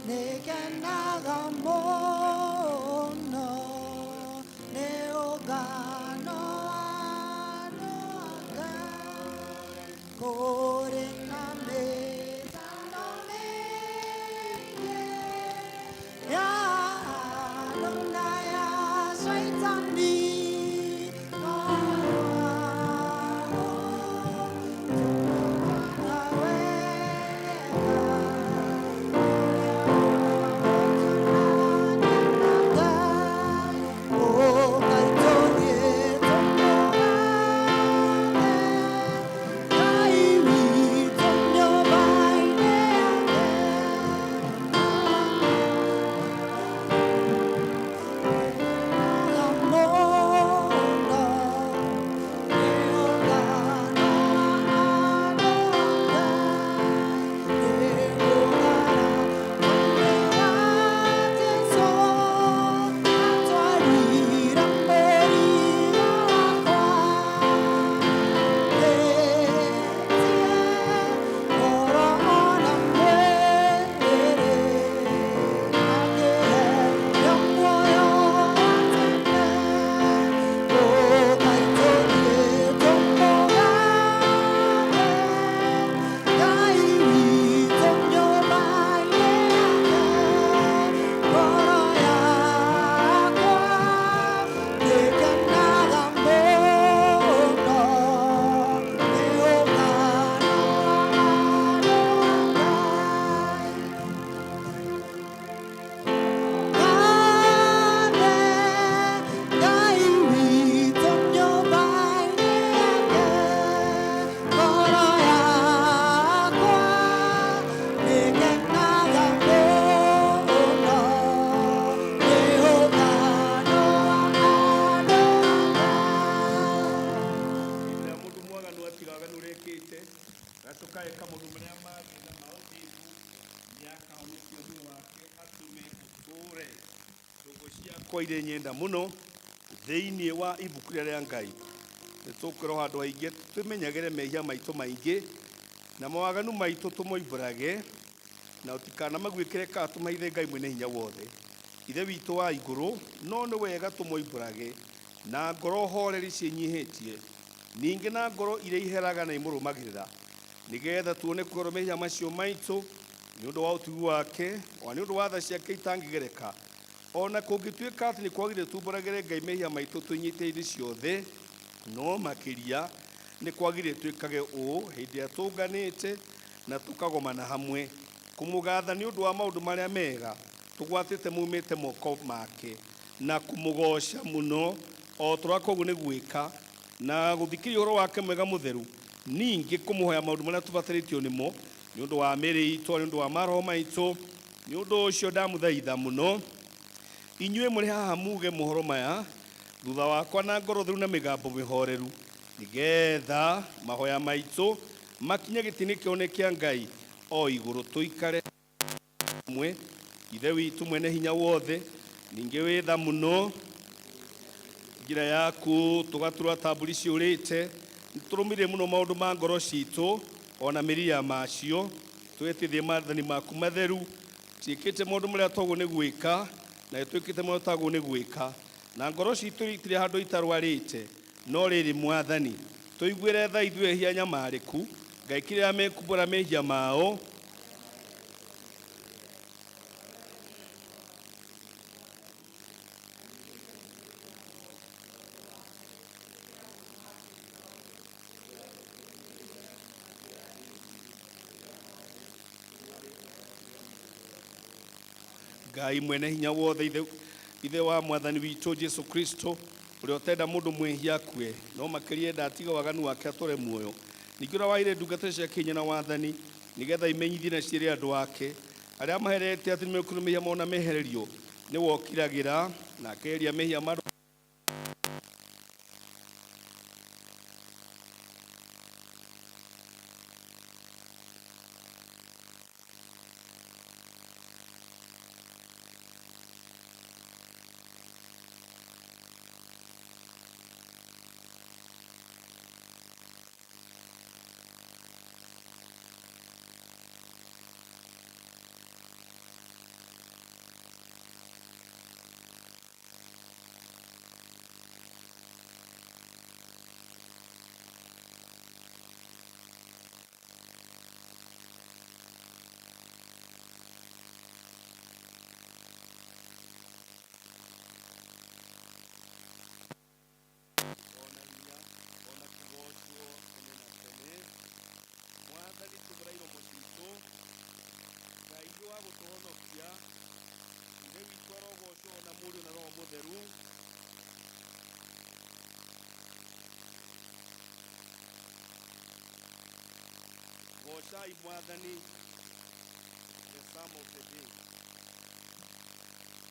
Nĩngenaga mũno nĩ ũngano wa andũ a Ngai, kũrĩ na mĩtano mĩingĩ ya andũ na ya Shaitani, no tũkuona wega. Hĩndĩ ĩrĩa mũndũ mwaganu atiga waganu ũrĩa ekĩte, agacoka ageka maũndũ marĩa mangĩ na ma ũthingu, nĩakahonokia muoyo wake atũme ũtũũre. Ndũgũ ciakwa irĩ nyenda mũno thĩinĩ wa ibuku rĩrĩa rĩa Ngai. Nĩ tũkwĩrwo handũ haingĩ twĩmenyagĩre mehia maitũ maingĩ na mawaganu maitũ tũmoimbũrage, na tũtikanamaguĩkĩre kana tũmaithe Ngai mwene hinya wothe, Ithe witũ wa igũrũ, no nĩ wega tũmoimbũrage na ngoro horeri ciĩnyihĩtie, ningĩ na ngoro iria iheraga na imũrũmagĩrĩra, nĩgetha tuone kũgerwo mehia macio maitũ nĩ ũndũ wa ũtugi wake, o na nĩ ũndũ wa tha ciake itangĩgereka. O na kũngĩtuĩka atĩ nĩ kwagĩrĩire tumbũragĩre Ngai mehia maitũ twĩnyihĩtie hĩndĩ ciothe, no makĩria nĩ kwagĩrĩire twĩkage ũũ hĩndĩ ĩrĩa tũnganĩte na tũkagomana hamwe, kũmũgatha nĩ ũndũ wa maũndũ marĩa mega tũgwatĩte maumĩte moko make, na kũmũgooca mũno o tũrĩa kwoguo nĩ gwĩka, na gũthikĩrĩria ũhoro wake mwega mũtheru, ningĩ kũmũhoya maũndũ marĩa tũbatarĩtio nĩmo nĩ ũndũ wa mĩĩrĩ itũ, nĩ ũndũ wa maroho maitũ. Nĩ ũndũ ũcio ndamũthaitha mũno inyuĩ mũrĩ haha muge mohoro maya thutha wakwa na ngoro theru na mĩgambo mĩhoreru, nĩgetha mahoya maitũ makinye gĩtĩ-inĩ kĩone kĩa Ngai o igũrũ, tũikare hamwe. Ithe witũ mwene hinya wothe, ningĩ wĩ tha mũno, njĩra yaku tũgatura ta mbũri ciũrĩte, nĩtũrũmĩrĩire mũno maũndũ ma ngoro citũ o na mĩri ya macio, twĩtithie maathani maku matheru, twĩkĩte maũndũ marĩa twagwo nĩ gwĩka, na twĩkĩte marĩa twagwo nĩ gwĩka, na ngoro citũ itirĩ handũ itarwarĩte. No rĩrĩ, Mwathani, tũiguĩre tha ithuĩ ehia anyamarĩku, Ngai kĩrĩa mekumbũra mehia mao, Ngai mwene hinya wothe, ithe wa Mwathani witũ Jesu Kristo, ũrĩa ũtenda mũndũ mwĩhia akue, no makĩria enda atige waganu wake atũre muoyo, ningĩ ũrĩa waheire ndungata ciake hinya na wathani, nĩgetha imenyithie na ciĩre andũ ake arĩa maherete atĩ nĩmekũrĩ mehia mao na mehererio, nĩwe ũkiragĩra na akeheria mehia ma andũ. Goocai Mwathani. The Psalm of the day.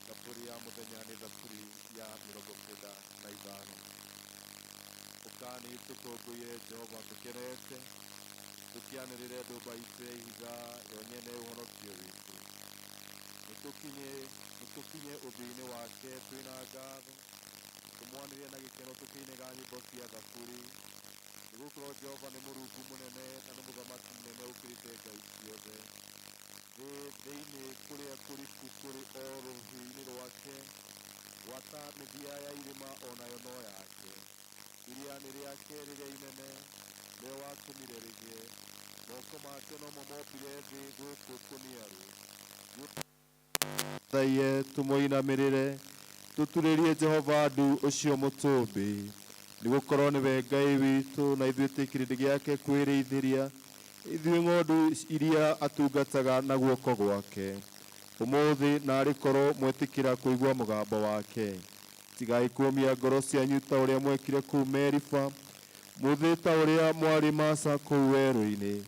Thaburi ya mũthenya nĩ thaburi ya 95. Ũkani tũkũngũĩre Jehova tũkenete, tũkĩanĩrĩre ndũmba itũ ya ihiga yo nyene ũhonokio witũ. Nĩtũkinye ũthiũ-inĩ wake twĩna ngatho, tũmwanĩrĩre na gĩkeno tũkĩinaga nyĩmbo cia thaburi. Nĩgũkorwo Jehova nĩ Mũrungu mũnene na nĩ mũthamaki mũnene ũkĩrĩte ngai ciothe. Thĩ thĩinĩ kũrĩa kũriku kũrĩ o rũhĩ-inĩ rwake, gwata mĩthia ya irĩma o nayo no yake. Iria nĩ rĩake rĩrĩa inene, nĩwe watũmire rĩgĩe. Moko make nomo mombire thĩ gũkũ kũniaru. Thaiye tũmũinamĩrĩre, tũturĩrie Jehova ndu ũcio mũtũmbi. Nĩgũkorwo nĩwe Ngai witũ na ithuĩ twĩ kĩrĩndĩ gĩake kwĩrĩithĩria, ithuĩ ng'ondu iria atungataga na guoko gwake. Ũmũthĩ naarĩ korwo mwetĩkĩra kũigua mũgambo wake. Tigai kũũmia ngoro cianyu ta ũrĩa mwekire kũu Meriba, mũthĩ ta ũrĩa mwarĩ Masa kũu werũ-inĩ.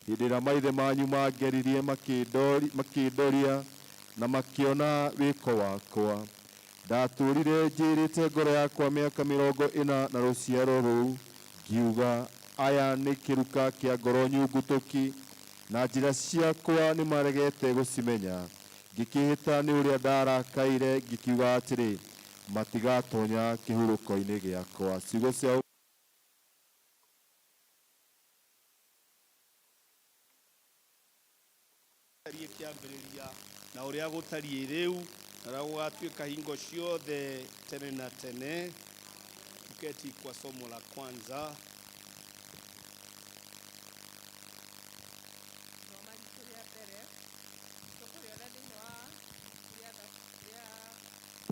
Hĩndĩ ĩrĩa maithe manyu mangeririe makĩndoria na makĩona wĩko wakwa. Ndatũũrire njĩrĩte ngoro yakwa mĩaka 40 na rũciaro rũu, ngiuga, aya nĩ kĩruka kĩa ngoro nyungutũki, na njĩra ciakwa nĩmaregete gũcimenya. Ngĩkĩĩhĩta nĩ ũrĩa ndarakaire, ngĩkiuga atĩrĩ, matigatonya kĩhurũko-inĩ gĩakwa. Ciugo cia Gũtariĩ kĩambĩrĩria na ũrĩa gũtariĩ rĩu na ũrĩa gũgatuĩka hingo ciothe tene na tene. Tuketi kwa somo la kwanza. Thoma ritũ rĩa mbere tũkũrĩona thĩinĩ wa ibuku rĩa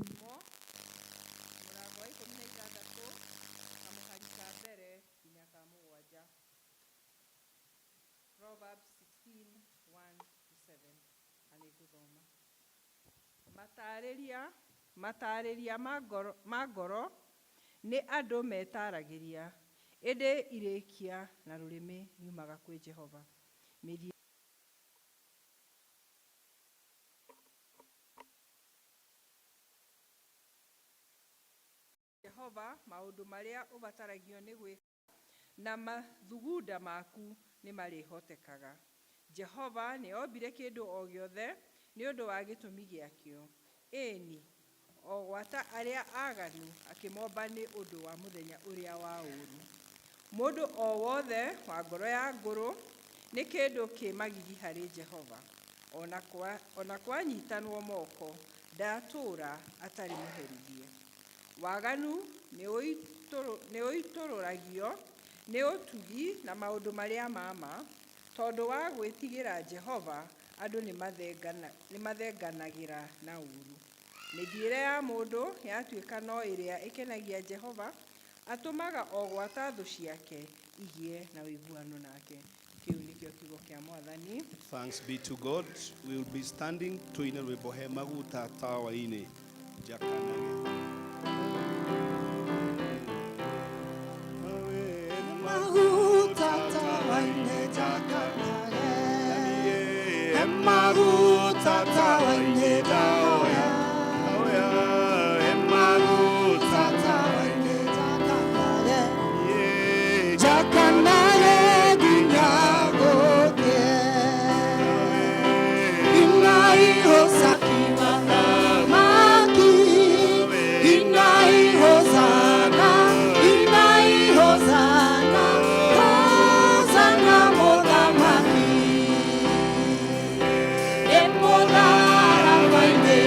Thimo, mũrango wa 16, kamũhari ka mbere nginya ka mũgwanja. Proverbs 16, 1 to 7. Na nĩngũthoma. Matarĩria ma ngoro nĩ andũ metaragĩria, ĩndĩ irĩkia na rũrĩmĩ riumaga kwĩ Jehova. Mĩthiĩre Jehova maũndũ marĩa ũbataragio nĩ gwĩka, na mathugunda maku nĩ marĩhotekaga. Jehova nĩ ombire kĩndũ o gĩothe nĩ ũndũ wa gĩtũmi gĩakĩo. Ĩni, o gwata arĩa aganu akĩmomba nĩ ũndũ wa mũthenya ũrĩa wa ũũru. Mũndũ o wothe wa ngoro ya ngũrũ nĩ kĩndũ kĩ magigi harĩ Jehova. Ona kwanyitanwo moko, ndatũũra atarĩ mũherithie. Waganu nĩ ũitũrũragio nĩ ũtugi na maũndũ marĩa ma ma, tondũ wa gwĩtigĩra Jehova andũ nĩ mathenganagĩra na ũũru. Mĩthiĩre ya mũndũ yatuĩka no ĩrĩa ĩkenagia Jehova, atũmaga o gwata thũ ciake igĩe na ũiguano nake. Kĩu nĩkĩo kiugo kĩa Mwathani. Thanks be to God. We will be standing tuine rwĩmbo he maguta tawa-inĩ njakanage. Maguta tawa-inĩ njakanage. Maguta tawa-inĩ ndahoya. Maguta tawa-inĩ njakanage. Njakanage nginya gũkĩe. Inai hosana maki. Inai hosana. Inai hosana. Hosana mũthamaki. Ĩ mũtharaba-inĩ.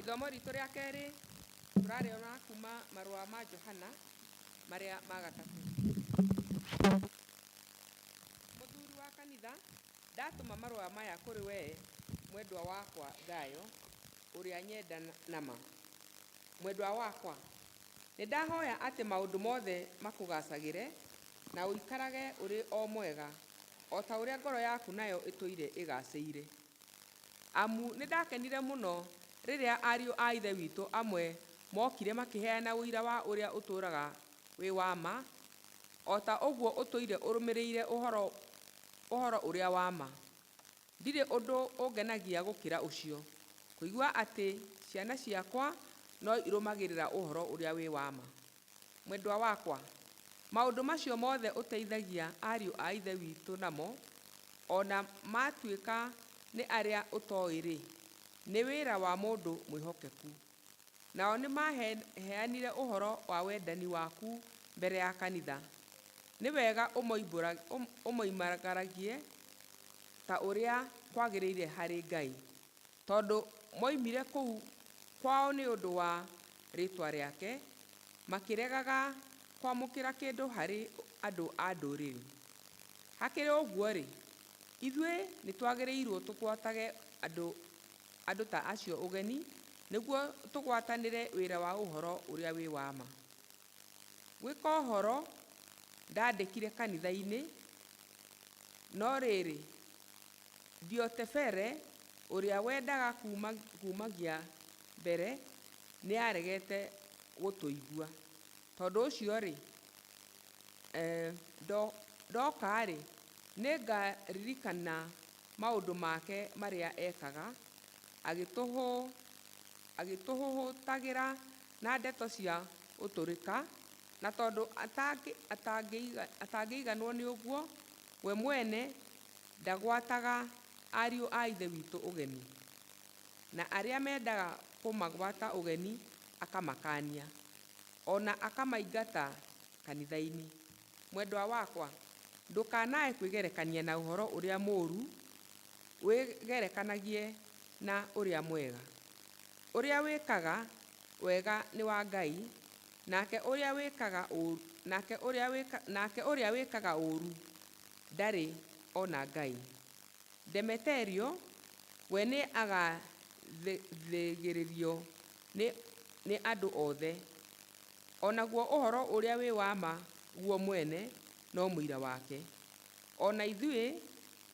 Ithomo ritũ rĩa kerĩ tũrarĩona kuma marũa ma Johana marĩa ma gatatũ. Mũthuri wa kanitha, ndatũma marũa maya kũrĩ wee mwendwa wakwa Gayo, ũrĩa nyenda nama. Mwendwa wakwa, nĩ ndahoya atĩ maũndũ mothe makũgacagĩre na ũikarage ũrĩ o mwega, o ta ũrĩa ngoro yaku nayo ĩtũire ĩgacĩire. Amu nĩ ndakenire mũno rĩrĩa ariũ a Ithe witũ amwe mokire makĩheana ũira wa ũrĩa ũtũũraga wĩ wa ma, o ta ũguo ũtũire ũrũmĩrĩire ũhoro, ũhoro ũrĩa wa ma. Ndirĩ ũndũ ũngenagia gũkĩra ũcio, kũigua atĩ ciana ciakwa no irũmagĩrĩra ũhoro ũrĩa wĩ wa ma. Mwendwa wakwa, maũndũ macio mothe ũteithagia ariũ a Ithe witũ namo, o na matuĩka nĩ arĩa ũtoĩ-rĩ, nĩ wĩra wa mũndũ mwĩhokeku. Nao nĩ maheanire ũhoro wa wendani waku mbere ya kanitha. Nĩ wega ũmoimagaragie ta ũrĩa kwagĩrĩire harĩ Ngai, tondũ moimire kũu kwao nĩ ũndũ wa rĩĩtwa rĩake, makĩregaga kwamũkĩra kĩndũ harĩ andũ a ndũrĩrĩ. Hakĩrĩ ũguo-rĩ, ithuĩ nĩ twagĩrĩirwo tũgwatage andũ, andũ ta acio ũgeni, nĩguo tũgwatanĩre wĩra wa ũhoro ũrĩa wĩ wa ma. Gwĩka ũhoro ndandĩkire kanitha-inĩ, no rĩrĩ, Diotefere ũrĩa wendaga kumagia mbere nĩaregete gũtũigua. Tondũ ũcio-rĩ, ndoka-rĩ, nĩngaririkana maũndũ make marĩa ekaga, agĩtũhũtagĩra na ndeto cia ũtũrĩka, na tondũ atangĩiganwo nĩ ũguo, we mwene ndagwataga ariũ a Ithe witũ ũgeni, na arĩa mendaga kũmagwata ũgeni akamakania, o na akamaingata kanitha-inĩ. Mwendwa wakwa, ndũkanae kwĩgerekania na ũhoro ũrĩa mũũru, wĩgerekanagie na ũrĩa mwega. Ũrĩa wĩkaga wega nĩ wa Ngai, nake ũrĩa wĩkaga ũũru, nake ũrĩa wĩkaga ũũru ndarĩ ona Ngai. Demeterio we nĩ agathĩgĩrĩrio nĩ andũ othe, o naguo ũhoro ũrĩa wĩ wa ma guo mwene no mũira wake. O na ithuĩ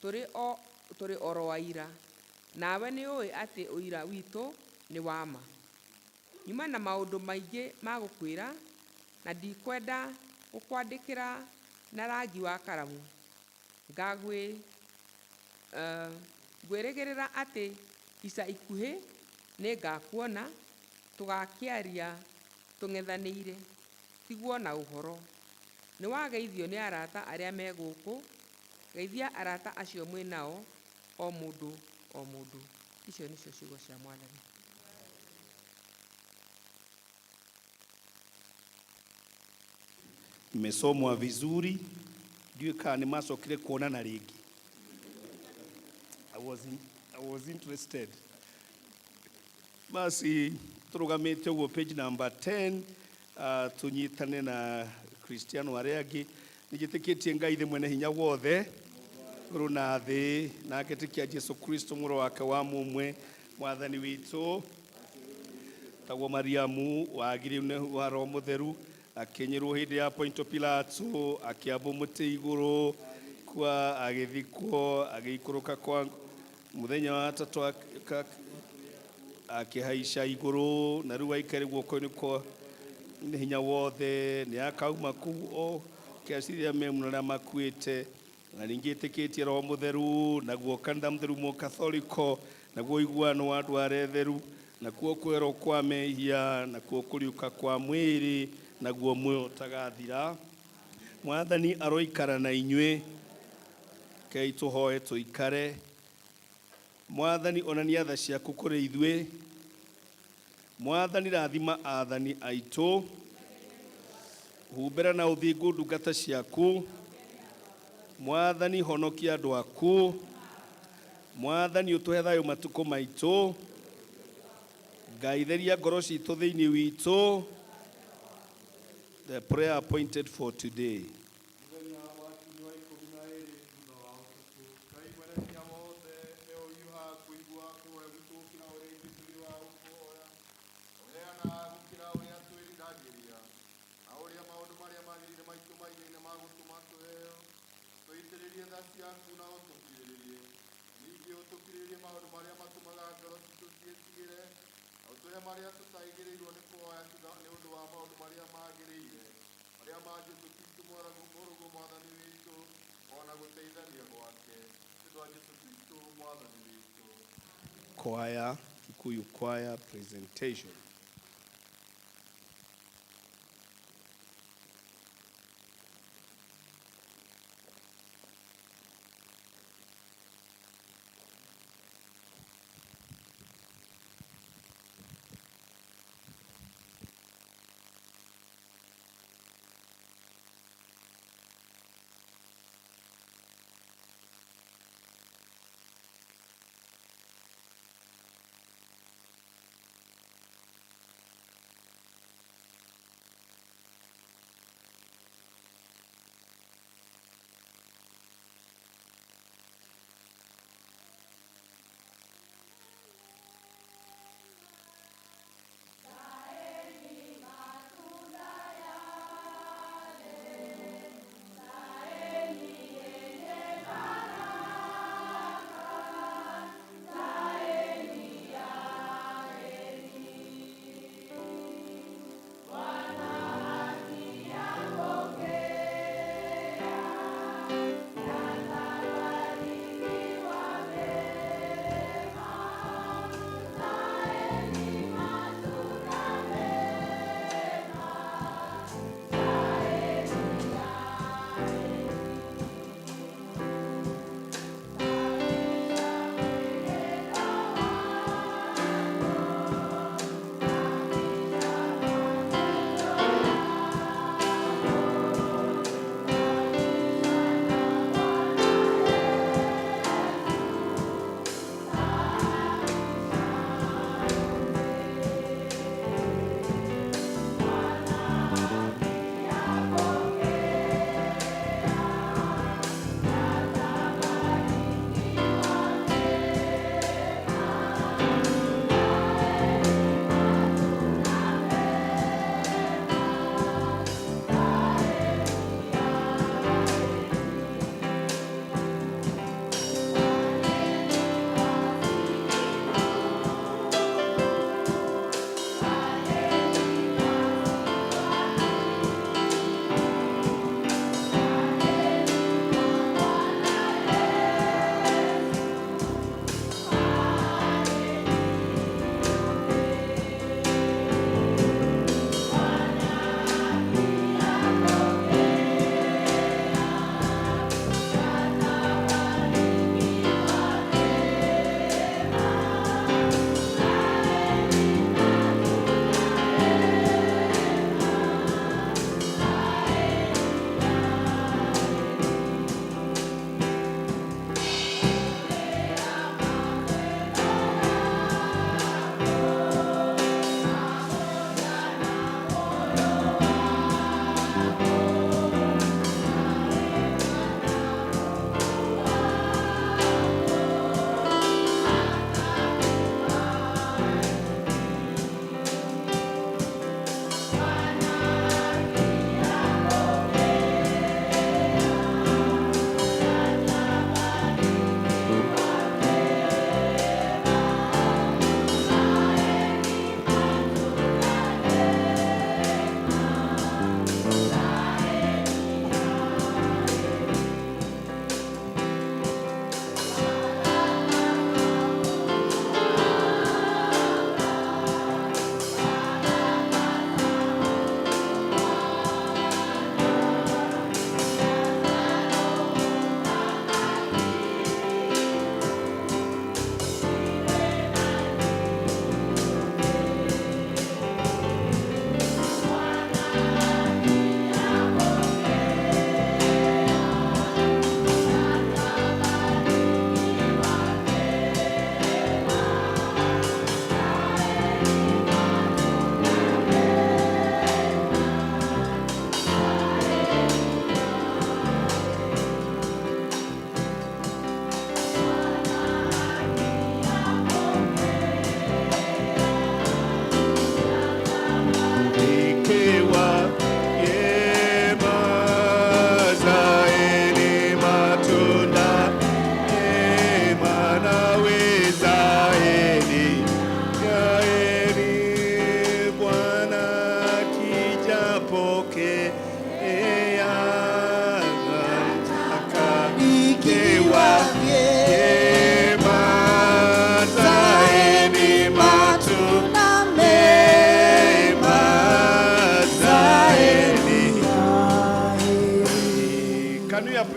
tũrĩ oro aira, nawe nĩũĩ atĩ ũira witũ nĩ wa ma. Nyuma na maũndũ maingĩ ma gũkwĩra, na ndikwenda gũkwandĩkĩra na rangi wa karamu. Ngwĩrĩgĩrĩra atĩ ica ikuhĩ nĩngakuona, tũgakĩaria tũng'ethanĩire, tigwo na ũhoro. Nĩwageithio nĩ arata arĩa me gũkũ, geithia arata acio mwĩ nao, o mũndũ o mũndũ. Icio nĩcio ciugo cia Mwathani. Imesomwa vizuri, ndiũĩ kana nĩ macokire kuonana rĩngĩ. I was interested. Basi tũrũgamĩte ũguo page number 10, tũnyitane na Kristiano arĩa angĩ. Nĩnjĩtĩkĩtie Ngai thĩ mwene hinya wothe, igũrũ na thĩ, na ngetĩkia Jesu Kristo mũrũ wake wa mũmwe, Mwathani witũ, taguo Mariamu wagiriu nĩ wa Roho Mũtheru, akinyirwo hĩndĩ ya Ponto Pilato, akĩambwo mũtĩ igũrũ, kwa agĩthikwo, agĩikũrũka kwa mũthenya wa gatatũ akĩhaica igũrũ, na rĩu aikare guoko-inĩ kwa nĩ hinya wothe, nĩ akauma kũu o kĩaciria me mũno arĩa makuĩte, na ningĩ ĩtĩkĩtie Roho Mũtheru, naguo kanitha mũtheru mũkatholiko, naguo ũiguano wa andũ arĩa atheru, nakuo kwerwo kwa mehia, nakuo kũriũka kwa mwĩrĩ, naguo muoyo ũtagathira. Mwathani aroikara na inyuĩ. Kei tũhoe tũikare. Mwathani onania tha ciaku kũrĩ ithuĩ. Mwathani rathima aathani aitũ. Humbĩra na ũthingu ndungata ciaku. Mwathani honokia andũ aku. Mwathani ũtũhe thayũ matukũ maitũ. Ngai theria ngoro citũ thĩinĩ witũ. The prayer appointed for today. Mũthenya wa kiumia wa 12 thutha wa ũtukũ, Ngai mwene hinya wothe nĩ ũhiũhaga kũigua kũhoya gwitũ gũkĩra ũrĩa ithuĩ tũhiũhaga gũkũhoya. Ũheanaga gũkĩra ũrĩa twĩriragĩria, na ũrĩa maũndũ marĩa magĩrĩire maitũ maigaine ma gũtũma tũheo. Tũitĩrĩrie tha ciaku na ũtũkirĩrĩrie. Ningĩ ũtũkirĩrĩrie maũndũ marĩa matũmaga ngoro citũ ciĩtigĩre, na ũtũhe marĩa tũtaagĩrĩirwo nĩ kũhoya tiga nĩ ũndũ wa maũndũ marĩa magĩrĩire, marĩa ma Jesũ Kristũ mũrũguo Mwathani witũ, o na gũteithania gwake. Nĩ ũndũ wa Jesũ Kristũ Mwathani witũ. Choir, Kikuyu choir presentation.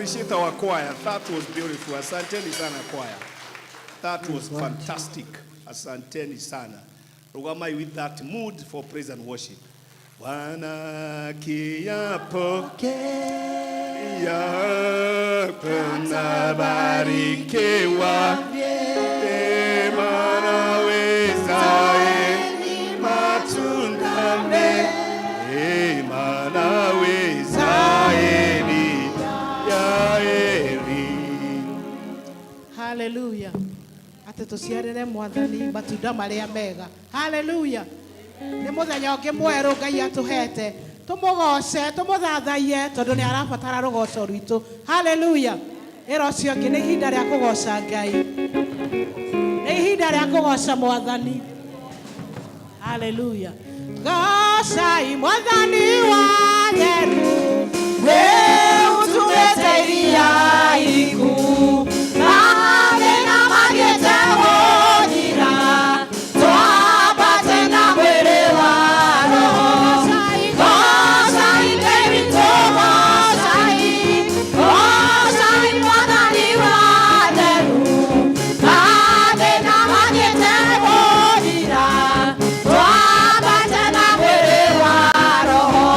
Appreciate our choir. That was beautiful. Asanteni sana, choir. That was fantastic. Asanteni sana. Rugamai with that mood for praise and worship. Bwana kiapo yapo nabarikiwa maana wezaye matunda maana wezaye ni yaeli. Haleluya, atä tå ciarä Mwathani matunda marĩa mega. Haleluya, nĩ mũthenya ũngĩ mwerũ Ngai atũhete, tũmũgoce, tũmũthathaiye, tondũ nĩ arabatara rũgoco rwitũ. Haleluya, ĩra ũcio ũngĩ, nĩ ihinda rĩa kũgoca Ngai, nĩ ihinda rĩa kũgoca Mwathani. Haleluya, gocai Mwathani wa theru, rĩu iria iku mathĩna magĩte gũthira, twambate na mwĩrĩ wa roho. Gocai Ngai witũ, gocai, gocai Mwathani wa theru, mathĩna magĩte gũthira, twambate na mwĩrĩ wa roho.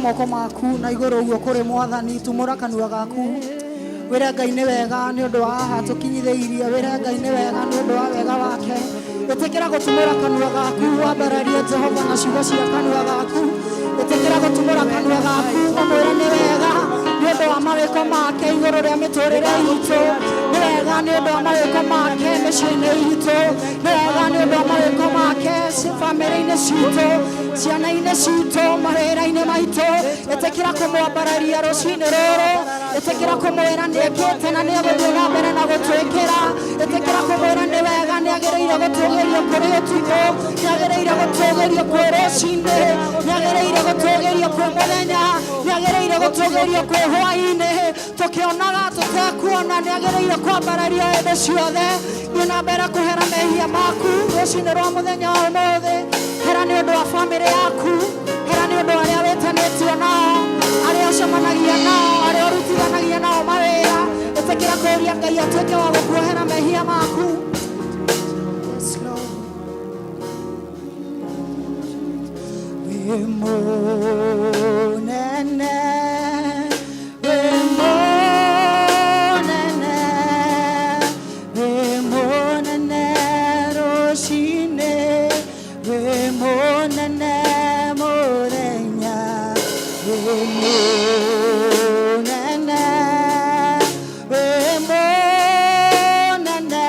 Moko maku na igũrũ ũguo kũrĩ Mwathani, tumũra kanua gaku, wĩre Ngai nĩ wega nĩ ũndũ wa haha tũkinyithĩirie, wĩre Ngai nĩ wega nĩ ũndũ wa wega wake. Ĩtĩkĩra gũtumũra kanua gaku, wambararie Jehova na ciugo cia kanua gaku. Ĩtĩkĩra gũtumũra kanua gaku, ũmwĩre nĩ wega nĩ ũndũ wa mawĩko make igũrũ rĩa mĩtũrĩre itũ, nĩ wega nĩ ũndũ wa mawĩko make mĩciĩ-inĩ itũ, nĩ wega nĩ ũndũ wa mawĩko make bamĩrĩ-inĩ citũ, ciana-inĩ citũ, mawĩra-inĩ maitũ. Ĩtĩkĩra kũmwambararia rũcinĩ rũrũ, ĩtĩkĩra kũmwĩra nĩ ekĩte na nĩ egũthiĩ na mbere na gũtwĩkĩra. Ĩtĩkĩra kũmwĩra nĩ wega, nĩ agĩrĩire gũtũgĩrio kũrĩ ũtukũ, nĩ agĩrĩire gũtũgĩrio kwĩ rũcinĩ, nĩ agĩrĩire gũtũgĩrio kwĩ mũthenya, nĩ agĩrĩire gũtũgĩrio kwĩ hwaĩ-inĩ, tũkĩonaga tũtekuona, nĩ agĩrĩire kwambarario hĩndĩ ciothe. Thiĩ na mbere kũhera mehia maku rũcinĩ rwa mũthenya wa ũmũthĩ. Hera nĩ ũndũ wa bamĩrĩ yaku, hera nĩ ũndũ wa arĩa wĩtanĩtio nao, arĩa ũcemanagia nao, arĩa ũrutithanagia nao mawĩra. Ĩtĩkĩra kũũria Ngai atuĩke wa gũkuohera mehia maku. Yes, Lord. Wĩ mũnene, wĩ mũnene, wĩ mũnene rũcinĩ, wĩ mũnene mũthenya, wĩ mũnene, wĩ mũnene,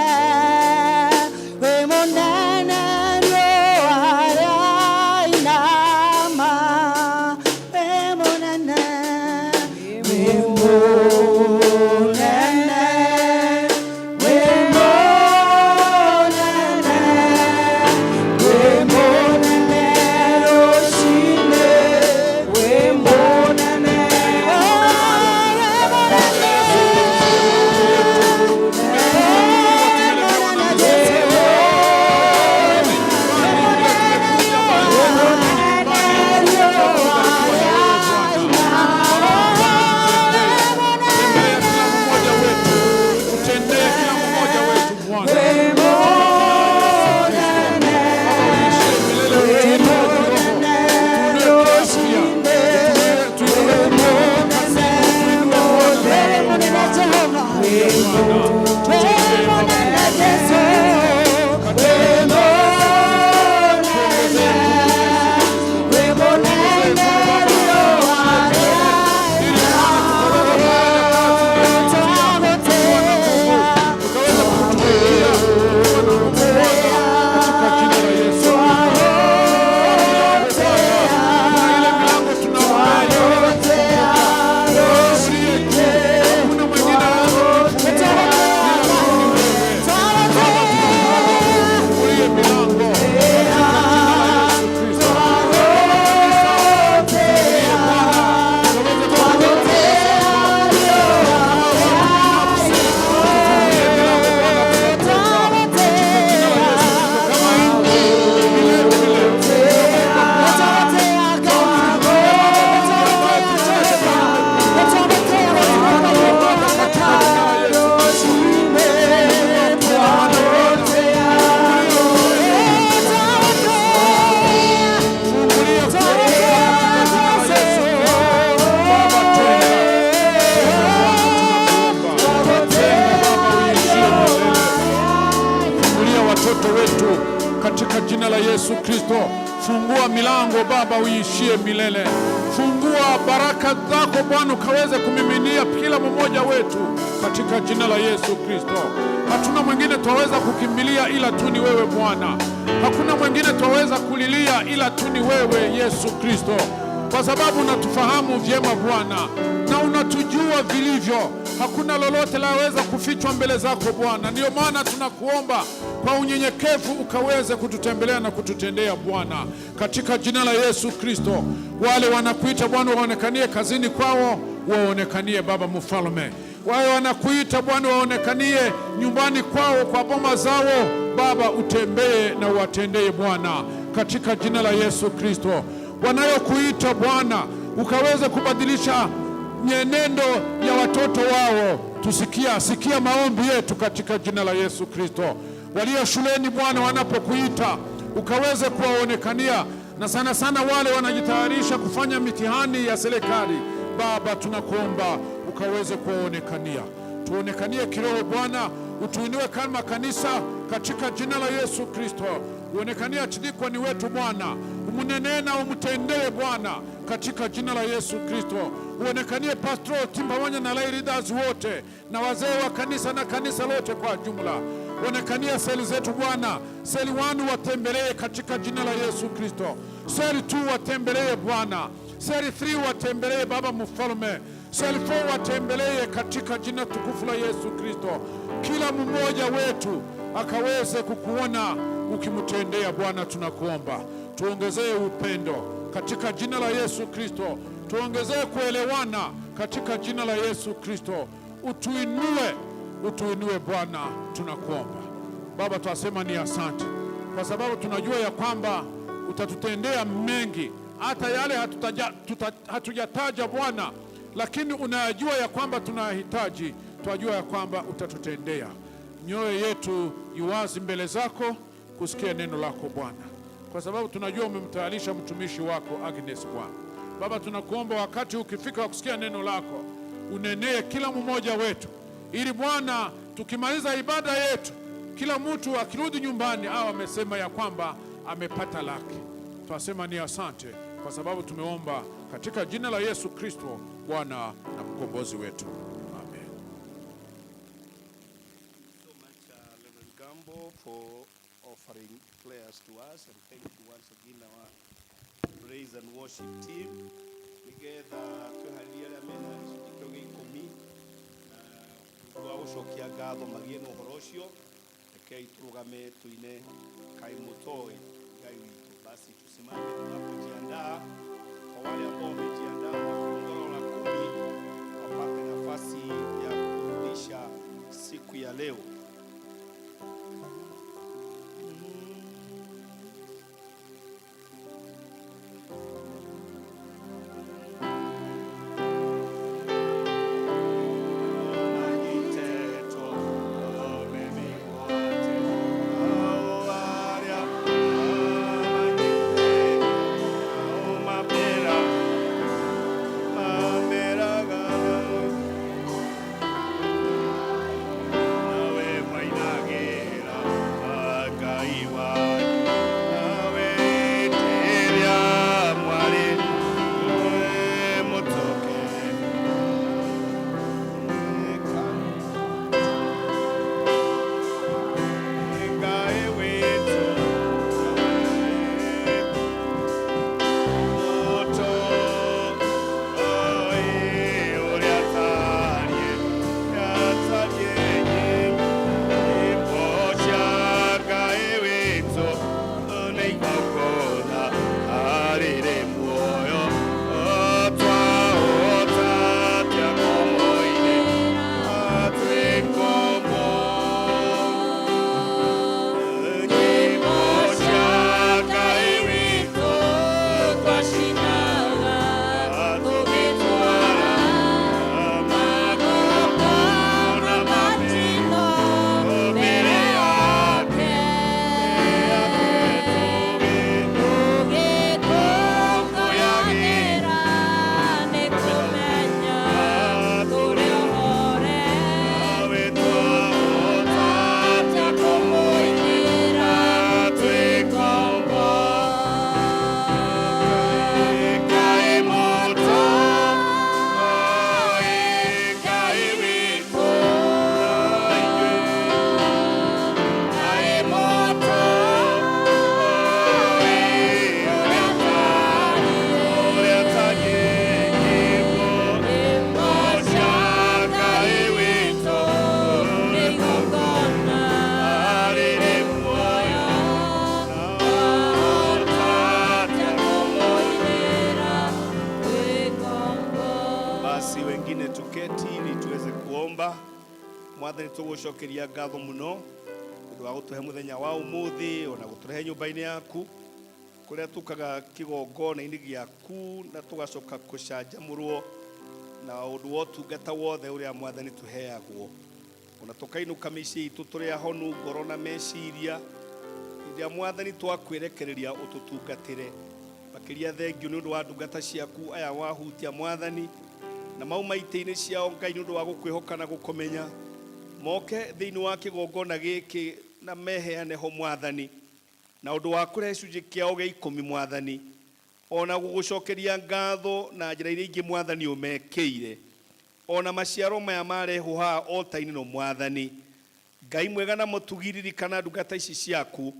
wĩ mũnene riũa rĩainama, wĩ mũnene, wĩ mũnene, wĩ mũnene, wĩ mũnene rũcinĩ, wĩ mũnene, oh, wĩ mũnene, mũnene Jesũ, wĩ mũnene riũa Tembea kila mmoja wetu, utendee kila mmoja wetu Bwana. Baba, uishie milele, utuinue kiroho, utuinue kiafya, tuinue kiroho, kazini, utuinue Bwana. Wewe mũnene Jehova, wewe mũnene Jesũ, wewe mũnene, wĩ mũnene riũa rĩainama, Tukaweza kukutumikia ukiwa na nguvu Bwana, katika jina la Yesu. Bwana, ile milango tunaombea ikaweze kufunguka. Usiye tu, hakuna mwingine anaweza kuifungua ila tu ni wewe. Baba, tunakuomba utufungulie milango katika jina la Yesu Kristo. Baba, kanisa, tufungulie Bwana, tukaweze kukutumikia binafsi, utufungulie milango Bwana, tunakuomba katika jina la Yesu Kristo. Kama nchi vile vile tunakuomba Bwana, katika jina la Yesu Kristo. Fungulia katika jina la Yesu Kristo. Baba, tenda. Tenda Bwana, tunakuomba. Tenda Baba, uishie milele. Fungulia watoto wetu katika jina la Yesu Kristo. Fungua milango Baba, uishie milele. Fungua baraka zako Bwana, ukaweze kumiminia kila mmoja wetu katika jina la Yesu Kristo. Hatuna mwingine twaweza kukimbilia ila tu ni wewe Bwana. Hakuna mwingine twaweza kulilia ila tu ni wewe Yesu Kristo, kwa sababu unatufahamu vyema Bwana na unatujua vilivyo. Hakuna lolote laweza kufichwa mbele zako Bwana. Ndiyo maana tunakuomba kwa unyenyekevu ukaweze kututembelea na kututendea Bwana, katika jina la Yesu Kristo. Wale wanakuita Bwana waonekanie kazini kwao, waonekanie Baba Mfalme. Wale wanakuita Bwana waonekanie nyumbani kwao, kwa boma zao, Baba utembee na uwatendee Bwana, katika jina la Yesu Kristo. Wanayokuita Bwana ukaweze kubadilisha mienendo ya watoto wao. Tusikia, sikia maombi yetu katika jina la Yesu Kristo. Walio shuleni Bwana, wanapokuita ukaweze kuwaonekania na sana sana wale wanajitayarisha kufanya mitihani ya serikali. Baba, tunakuomba ukaweze kuwaonekania, tuonekanie kiroho Bwana, utuinue kama kanisa katika jina la Yesu Kristo. Uonekanie ni wetu Bwana, umunenee na umtendee Bwana katika jina la Yesu Kristo. Uonekanie pastoral team pamoja na lay leaders wote na wazee wa kanisa na kanisa lote kwa jumla. Onekania seli zetu Bwana, cell 1 watembelee katika jina la Yesu Kristo. Cell 2 watembelee Bwana, cell 3 watembelee Baba Mfalme, cell 4 watembelee katika jina tukufu la Yesu Kristo. Kila mmoja wetu akaweze kukuona ukimtendea Bwana. Tunakuomba tuongezee upendo katika jina la Yesu Kristo, tuongezee kuelewana katika jina la Yesu Kristo. Utuinue, utuinue Bwana, tunakuomba Baba. Twasema ni asante kwa sababu tunajua ya kwamba utatutendea mengi, hata yale hatujataja Bwana, lakini unayajua ya kwamba tunayahitaji. Twajua ya kwamba utatutendea. Mioyo yetu iwazi mbele zako kusikia neno lako Bwana, kwa sababu tunajua umemtayarisha mtumishi wako Agnes Bwana. Baba, tunakuomba wakati ukifika wa kusikia neno lako unenee kila mmoja wetu, ili Bwana tukimaliza ibada yetu, kila mtu akirudi nyumbani au amesema ya kwamba amepata lake. Twasema ni asante kwa sababu tumeomba katika jina la Yesu Kristo, Bwana na mkombozi wetu. Amen. So much, Reverend Gambo, for offering prayers to us, and thank you once again, our praise and worship team. Nigetha tweharĩrie arĩa mena gĩcunjĩ kĩo gĩa ikũmi na ũndũ wa gũcokia ngatho magĩe na ũhoro ũcio, rekei tũrũgame tũine Kaĩ Mũtoĩ Ngai witũ. Basi tusimame tunapojiandaa. Kwa wale ambao wamejiandaa na fungu lao la kumi, wapate nafasi ya kurudisha siku ya leo. Basi wengine tuketi ili tuweze kuomba. Mwathani, tũgũcokeria ngatho mũno ũndũ wa gũtũhe mũthenya wa ũmũthĩ ona gũtũrehe nyũmba-inĩ yaku kũrĩa tũkaga kĩgongona-inĩ gĩaku na tũgacoka gũcanjamũrwo na ũndũ wa ũtungata wothe ũrĩa Mwathani tũheagwo, ona tũkainũka mĩciĩ itũ tũrĩ ahonu ngoro na meciria. Hĩndĩ ĩrĩa Mwathani twakwĩrekereria ũtũtungatĩre. Makĩria thengio nĩ ũndũ wa ndungata ciaku aya wahutia Mwathani, na mauma itĩ-inĩ ciao Ngai nĩ ũndũ wa gũkwĩhoka na gũkũmenya, moke thĩinĩ wa kĩgongona gĩkĩ na meheane ho Mwathani, na ũndũ wa kũrehe gĩcunjĩ kĩao gĩa ikũmi Mwathani, ona gũgũcokeria ngatho na njĩra iria ingĩ Mwathani ũmekĩire, ona maciaro maya marehwo haha altar-inĩ no Mwathani. Ngai mwega na mũtugi, ririkana ndungata ici ciaku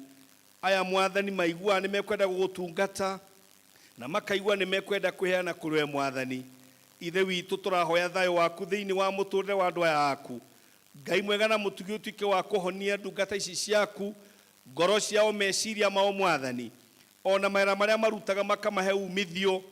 aya Mwathani, maiguaga nĩ mekwenda gũgũtungata na makaigua nĩ mekwenda kwĩheana kũrĩ we Mwathani. Ithe witũ, tũrahoya thayũ waku thĩinĩ wa mũtũrĩre wa andũ aya aku. Ngai mwega na mũtugi, ũtuĩke wa kũhonia ndungata ici ciaku, ngoro ciao, meciria mao Mwathani, ona mawĩra marĩa marutaga makamahe umithio.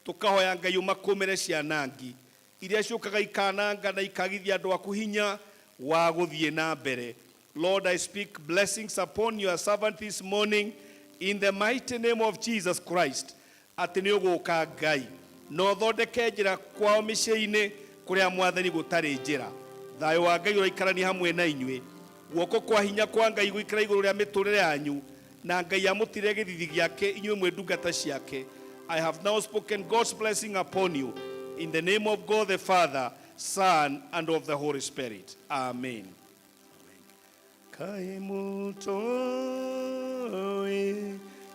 Tũkahoya Ngai ũmakũmĩre cianangi iria ciũkaga ikananga na ikagithia andũ aku hinya wa gũthiĩ na mbere. Lord, I speak blessings upon your servant this morning in the mighty name of Jesus Christ, atĩ nĩ ũgũka Ngai na ũthondeke njĩra kwao mĩciĩ-inĩ kũrĩa Mwathani gũtarĩ njĩra. Thayũ wa Ngai ũraikarania hamwe na inyuĩ, guoko kwa hinya kwa Ngai gũikara igũrũ rĩa mĩtũrĩre yanyu, na Ngai amũtire gĩthithi gĩake inyuĩ mwĩ ndungata ciake. I have now spoken God's blessing upon you in the name of God the Father, Son, and of the Holy Spirit. Amen. Kaĩ mũtoĩ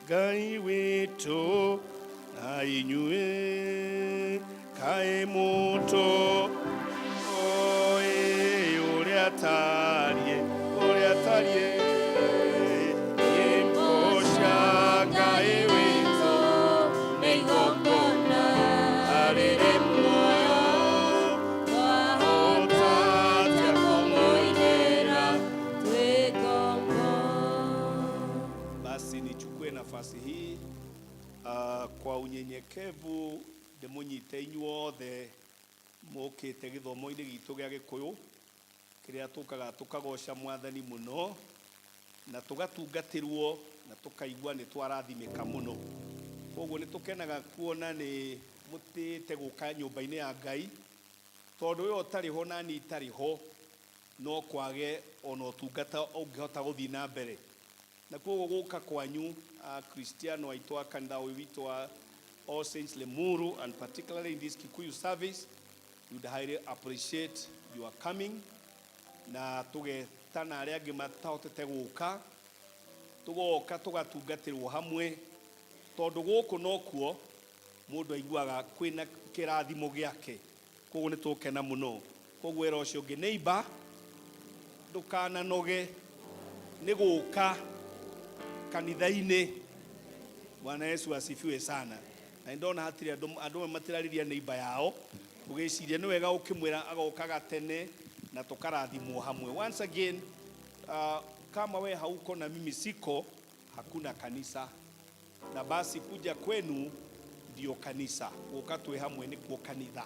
Ngai witũ na inyuĩ, kaĩ mũtoĩ ũrĩa tariĩ, ũrĩa tariĩ, nyĩmbo cia Ngai witũ nĩ igongona rĩrĩ muoyo, twahota atĩa kũmũinĩra twĩ ngombo. Basi nichukue nafasi hii kwa unyenyekevu ndĩmũnyite inyuothe mũkĩte gĩthomo-inĩ gitũ gĩa Gĩkũyũ kĩrĩa tũkaga tũkagoca Mwathani mũno na tũgatungatĩrwo na tũkaigua nĩ twarathimĩka mũno. Koguo nĩ tũkenaga kuona nĩ mũtĩĩte gũka nyũmba-inĩ ya Ngai, tondũ we ũtarĩ ho nani itarĩ ho no kwage ona ũtungata ũngĩhota gũthiĩ na mbere. Na koguo gũka kwanyu Akristiano aitũ a kanitha ũyũ witũ wa All Saints Limuru, and particularly in this Kikuyu service, we would highly appreciate your coming, na tũgetana arĩa angĩ matahotete gũka, tũgoka tũgatungatĩrwo hamwe, tondũ gũkũ nokuo mũndũ aiguaga kwĩna kĩrathimo gĩake. Koguo nĩ tũkena mũno. Koguo wĩra ũcio ũngĩ, neighbor, ndũkananoge nĩ gũka kanitha-inĩ. Bwana Yesu asifiwe sana. Na nĩ ndona hatirĩ andũ, andũ amwe matirarĩria neighbor yao, ũgĩciria nĩ wega ũkĩmwĩra agokaga tene na tũkarathimwo hamwe. Once again, kama we hauko na mimi siko, hakuna kanisa, na basi kuja kwenu ndio kanisa. Gũka twĩ hamwe nĩkuo kanitha.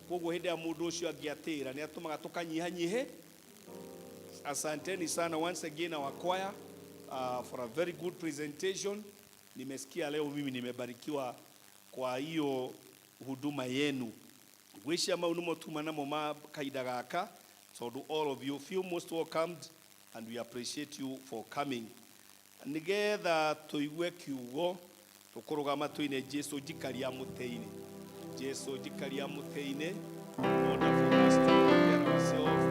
Koguo hĩndĩ ya mũndũ ũcio angĩatĩra nĩ atũmaga tũkanyihanyihe. Asanteni sana once again our choir for a very good presentation. Nimesikia leo mimi nimebarikiwa kwa hiyo huduma yenu. Ngwĩciria mau nĩmo tuma namo ma kahinda gaka, tondũ all of you feel most welcomed and we appreciate you for coming. Nĩgetha tũigue kiugo, tũkũrũgama tũine Jesu njikaria mũtĩ-inĩ. Jesu njikaria mũtĩ-inĩ, in order for us to prepare ourselves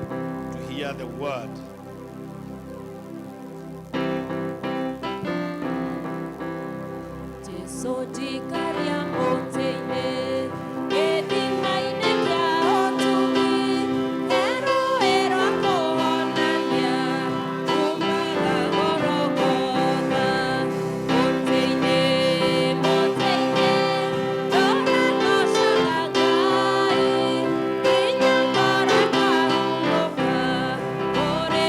to hear the word. Jesu njikaria mũtĩ-inĩ, gĩthima-inĩ kĩa ũtugi, he rũũĩ rwa kũhonania, ruumaga Gologotha. Mũtĩ-inĩ, mũtĩ-inĩ, ndũra ngocaga Ngai, nginya ngoro ĩkahurũka, kũrĩ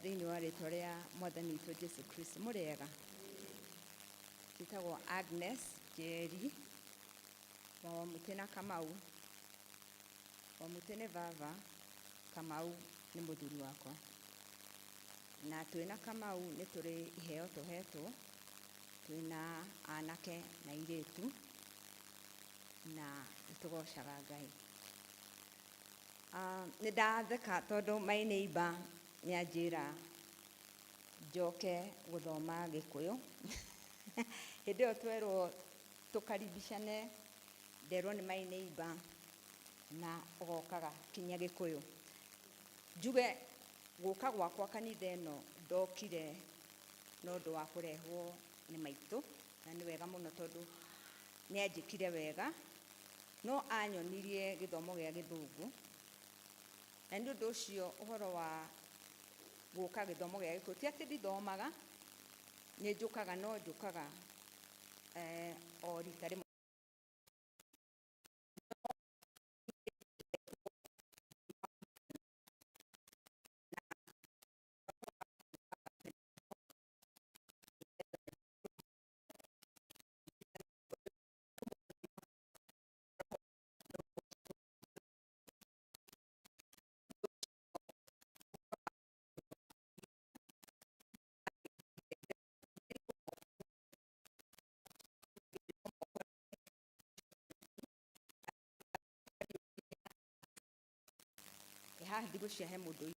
Thĩinĩ wa rĩtwa rĩa Mwathani witũ Jesu Kristo. Mũrĩega? Njĩtagwo Agnes Njeri wa Wamũtĩ na Kamau. Wamũtĩ nĩ baba, Kamau nĩ mũthuri wakwa. Na twĩna Kamau nĩ tũrĩ iheo tũhetwo, twĩna anake na airĩtu, na nĩ tũgocaga Ngai. Nĩ ndatheka tondũ my neighbor nĩ anjĩra njoke gũthoma Gĩkũyũ. Hĩndĩ ĩyo twerwo tũkaribicane, nderwo nĩ my neighbor na ũgokaga kinya Gĩkũyũ. Njuge gũka gwakwa kanitha ĩno ndokire na ũndũ wa kũrehwo nĩ maitũ, na nĩ wega mũno tondũ nĩ anjĩkire wega, no anyonirie gĩthomo gĩa Gĩthũngũ, na nĩ ũndũ ũcio ũhoro wa gũka gĩthomo gĩa Gĩkũyũ, ti atĩ ndithomaga, nĩ njũkaga, no njũkaga o rita rĩmwe. Haha ndigũcia he mũndũ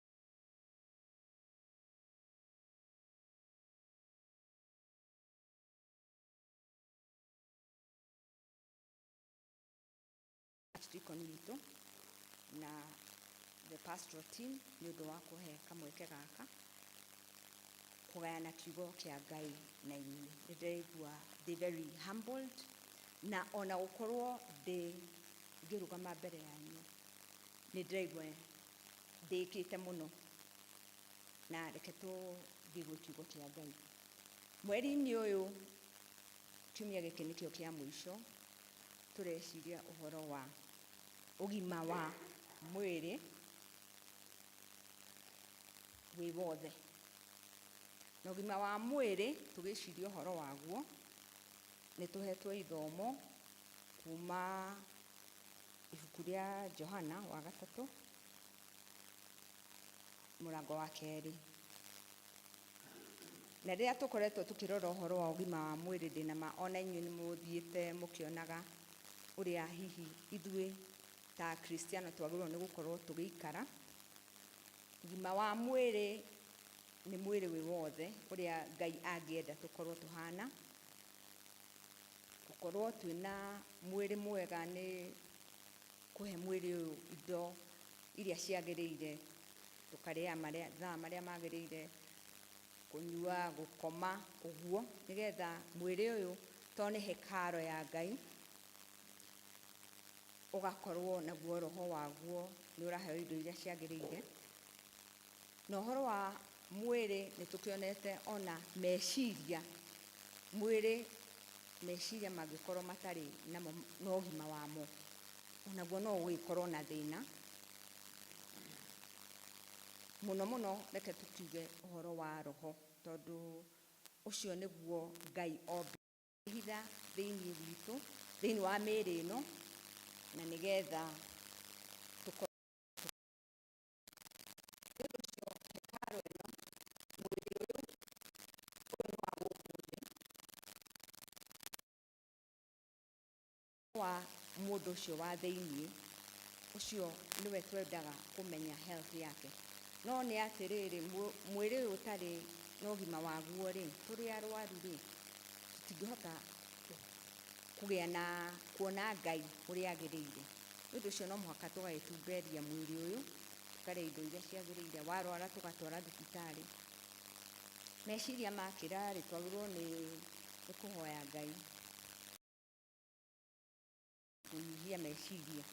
Archdeacon witũ na the pastoral team nĩ ũndũ wa kũhe kamweke gaka kũgayana kiugo kĩa Ngai na inyuĩ. Nĩ ndĩraigua ndĩ very humbled, na ona gũkorwo ndĩ ngĩrũgama mbere yanyu nĩ ndĩraigua ndĩkĩte mũno. Na reke tũthiĩ gwĩ kiugo kĩa Ngai. Mweri-inĩ ũyũ, kiumia gĩkĩ nĩkĩo kĩa mũico, tũreciria ũhoro wa ũgima wa mwĩrĩ wĩ wothe. Na ũgima wa mwĩrĩ tũgĩciria ũhoro waguo, nĩ tũhetwo ithomo kuma ibuku rĩa Johana wa gatatũ, mũrango wa kerĩ. Na rĩrĩa tũkoretwo tũkĩrora ũhoro wa ũgima wa mwĩrĩ, ndĩna ma ona inyuĩ nĩ mũthiĩte mũkĩonaga ũrĩa hihi ithuĩ ta Akristiano twagĩrĩirwo nĩ gũkorwo tũgĩikara. Ũgima wa mwĩrĩ nĩ mwĩrĩ wĩ wothe ũrĩa Ngai angĩenda tũkorwo tũhana. Gũkorwo twĩna mwĩrĩ mwega nĩ kũhe mwĩrĩ ũyũ indo iria ciagĩrĩire, tũkarĩa mathaa marĩa magĩrĩire, kũnyua, gũkoma, ũguo, nĩgetha mwĩrĩ ũyũ to nĩ hekaro ya Ngai, ũgakorwo naguo roho waguo nĩ ũraheo indo iria ciagĩrĩire. Na ũhoro wa mwĩrĩ nĩ tũkĩonete ona meciria, mwĩrĩ meciria mangĩkorwo matarĩ namo na ũgima wamo, onaguo no ũgĩkorwo na thĩna. Mũno mũno reke tũkiuge ũhoro wa roho, tondũ ũcio nĩguo Ngai ombire thĩinĩ witũ, thĩinĩ wa mĩĩrĩ ĩno, na nĩgetha tũkorwo nĩ ũndũ ũcio hekaro ĩno, mwĩrĩ ũyũ, ũyũ nĩ wa gũkũ thĩ, wa mũndũ ũcio wa thĩinĩ, ũcio nĩwe twendaga kũmenya health yake. No nĩ atĩrĩrĩ, mwĩrĩ ũyũ ũtarĩ na ũgima waguo rĩ, tũrĩ arwaru rĩ, tũtingĩhota kũgĩa na kuona Ngai ũrĩa agĩrĩire. Nĩ ũndũ ũcio no mũhaka tũgagĩtumberia mwĩrĩ ũyũ, tũkarĩa indo iria ciagĩrĩire, warwara tũgatwara thibitarĩ. Meciria makĩra rĩ, twagĩrĩirwo nĩ kũhoya Ngai kũnyihia meciria,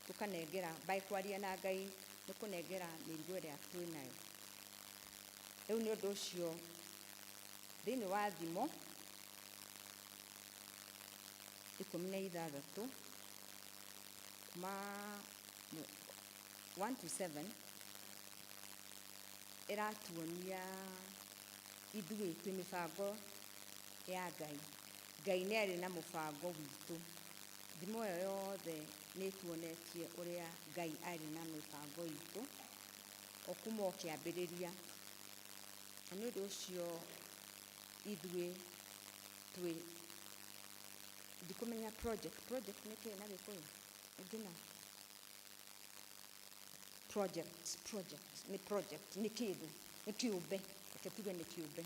tũkanengera by kwaria na Ngai nĩ kũnengera mĩrigo ĩrĩa twĩnayo. Rĩu nĩ ũndũ ũcio thĩinĩ wa Thimo 16 kuma 1 to 7, Ĩratuonia ithuĩ twĩ mĩbango ya Ngai. Ngai nĩ arĩ na mũbango witũ. Thimo ĩyo yothe nĩ ĩtuonetie ũrĩa Ngai arĩ na mĩbango itũ o kuma o kĩambĩrĩria. Na nĩ ũndũ ũcio ithuĩ twĩ, ndikũmenya project, project nĩ kĩĩ na Gĩkũyũ? Ngina? Project, project, nĩ project, nĩ kĩndũ, nĩ kĩũmbe, reke tuge nĩ kĩũmbe.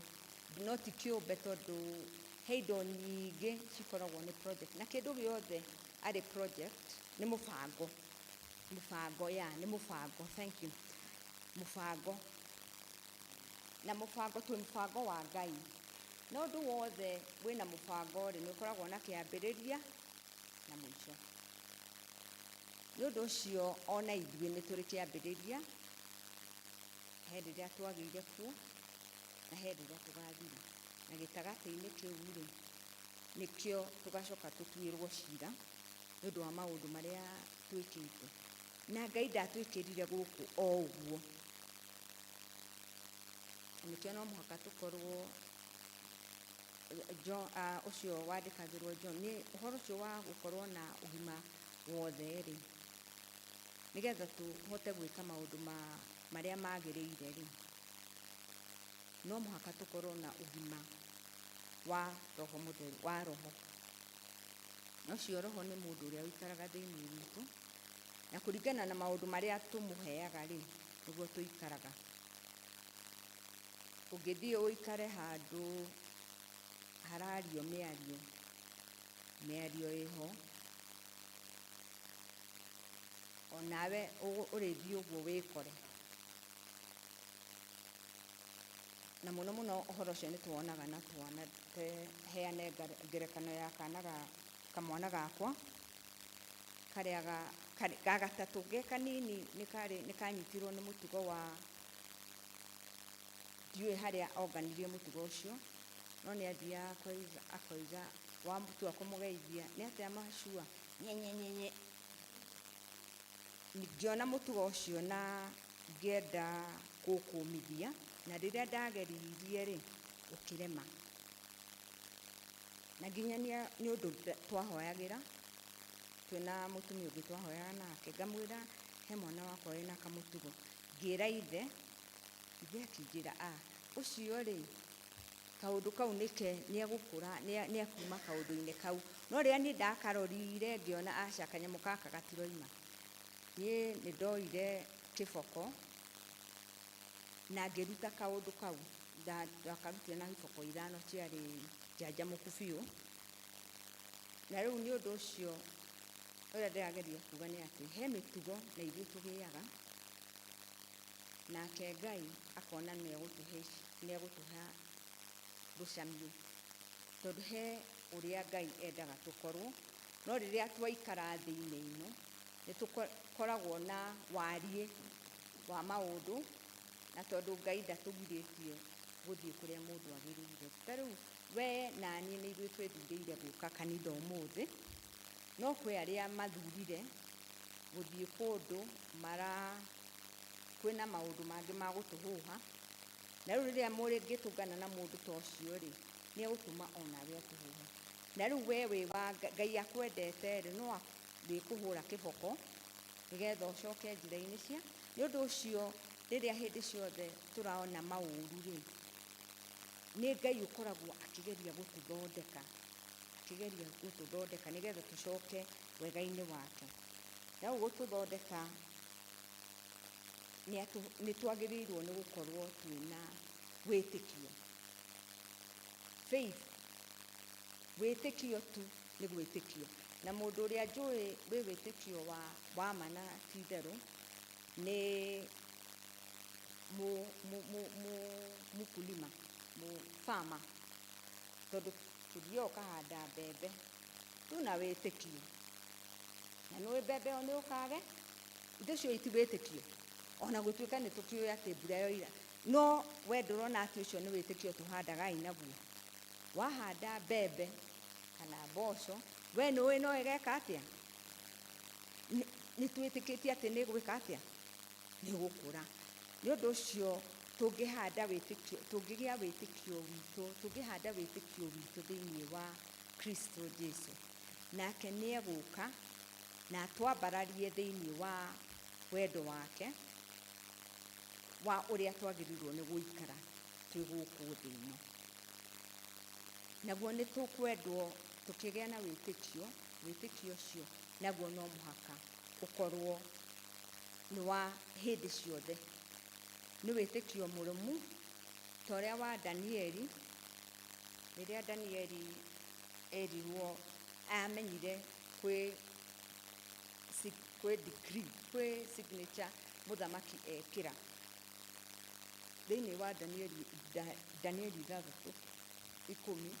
No ti kĩũmbe tondũ he indo nyingĩ cikoragwo nĩ project. Na kĩndũ gĩothe arĩ project nĩ mũbango. Mũbango, yeah, nĩ mũbango, thank you. Mũbango. Na mũbango, twĩ mũbango wa Ngai. Na ũndũ wothe wĩna mũbango rĩ, nĩ ũkoragwo na kĩambĩrĩria na mũico. Nĩ ũndũ ũcio ona ithuĩ nĩ tũrĩ kĩambĩrĩria, he rĩrĩa twagĩire kuo na he rĩrĩa tũgathira. Na gĩtagatĩ-inĩ kĩu rĩ, nĩkĩo tũgacoka tũtuĩrwo cira nĩ ũndũ wa maũndũ marĩa twĩkĩte. Na Ngai ndatwĩkĩrire gũkũ o ũguo. Nĩkĩo no mũhaka tũkorwo John, ũcio wandĩkagĩrwo John, nĩ ũhoro ũcio wa gũkorwo na ũgima wothe rĩ, nĩgetha tũhote gwĩka maũndũ ma marĩa magĩrĩire rĩ, no mũhaka tũkorwo na ũgima wa Roho Mũtheru, wa Roho. Na ũcio Roho nĩ mũndũ ũrĩa ũikaraga thĩinĩ witũ, na kũringana na maũndũ marĩa tũmũheaga rĩ, nĩguo tũikaraga. Ũngĩthiĩ ũikare handũ harario mĩario, mĩario ĩho, onawe ũrĩthiĩ ũguo wĩkore. Na mũno mũno ũhoro ũcio nĩ tuonaga na twana, heane ngerekano ya kana ga kamwana gakwa, karĩa ga gatatũ ge kanini nĩ kanyitirwo nĩ mũtugo wa, ndiũĩ harĩa onganirie mũtugo ũcio, no nĩ athiaga akoiga, watua kũmũgeithia, nĩ atĩa macua, nye nye nye nye. Ngĩona mũtugo ũcio na ngĩenda kũũkũmithia, na rĩrĩa ndageririe rĩ, ũkĩrema. Na nginya nĩ ũndũ twahoyagĩra, twĩna mũtumia ũngĩ twahoyaga nake, ngamwĩra he mwana wakwa wĩna kamũtugo. Ngĩra ithe, ithe akĩnjĩra a, ũcio rĩ, kaũndũ kau nĩke, nĩegũkũra, nĩekuma kaũndũ-inĩ kau. No rĩrĩa niĩ ndakarorire ngĩona aca kanyamũ gaka gatiroima. Niĩ nĩ ndoire kĩboko na ngĩruta kaũndũ kau. Ndakarutire na iboko ithano ciarĩ njanjamũku biũ. Na rĩu nĩ ũndũ ũcio ũrĩa ndĩrageria kuga nĩ atĩ he mĩtugo na ithuĩ tũgĩaga, nake Ngai akona nĩegũtũhe rũcamio, tondũ he ũrĩa Ngai endaga tũkorwo, no rĩrĩa twaikara thĩ-inĩ ĩno, nĩ tũkoragwo na wariĩ wa maũndũ, na tondũ Ngai ndatũgirĩtie gũthiĩ kũrĩa mũndũ agĩrĩire. Ta rĩu we na niĩ nĩ ithuĩ twĩthurĩire gũka kanitha ũmũthĩ, no kwĩ arĩa mathurire gũthiĩ kũndũ mara kwĩna maũndũ mangĩ ma gũtũhũha, na rĩu rĩrĩa mũngĩtũngana na mũndũ ta ũcio rĩ, nĩ egũtũma onawe atũhũhe. Na rĩu we wĩ wa Ngai akwendete rĩ, no arĩkũhũra kĩboko nĩgetha ũcoke njĩra-inĩ cia. Nĩ ũndũ ũcio rĩrĩa hĩndĩ ciothe tũraona maũru rĩ, nĩ Ngai ũkoragwo akĩgeria gũtũthondeka, akĩgeria gũtũthondeka nĩgetha tũcoke wega-inĩ wake. Na rĩu gũtũthondeka nĩ twagĩrĩirwo nĩ gũkorwo twĩna wĩtĩkio. Faith, wĩtĩkio tu nĩ gwĩtĩkia. Na mũndũ ũrĩa njũĩ wĩ wĩtĩkio wa ma na ti itherũ nĩ mũkulima, farmer. Tondũ tũthiaga ũkahanda mbembe tu na wĩtĩkio. Na nĩũĩ mbembe ĩyo nĩ ũkage, ithe ũcio ti wĩtĩkio. Ona gũtuĩka nĩ tũkĩũĩ atĩ mbura yoira, no we ndũrona atĩ ũcio nĩ wĩtĩkio tũhandaga ĩ naguo. Wahanda mbembe kana mboco, we nĩũĩ no ĩgeka atĩa? Nĩ twĩtĩkĩtie atĩ nĩ ĩgwĩka atĩa? Nĩ ĩgũkũra. Nĩ ũndũ ũcio Tũngĩhanda wĩtĩkio, tũngĩgĩa wĩtĩkio witũ, tũngĩhanda wĩtĩkio witũ thĩinĩ wa Kristo Jesu, nake nĩ egũka na atwambararie thĩinĩ wa wendo wake wa ũrĩa twagĩrĩirwo nĩ gũikara twĩ gũkũ thĩ ĩno. Naguo nĩ tũkwendwo tũkĩgĩa na wĩtĩkio, wĩtĩkio ũcio naguo no mũhaka ũkorwo nĩ wa hĩndĩ ciothe, nĩ wĩtĩkio mũrũmu ta ũrĩa wa Danieli. Rĩrĩa Danieli erirwo, amenyire kwĩ decree, kwĩ signature mũthamaki ekĩra thĩinĩ wa Danieli, Danieli 6:10,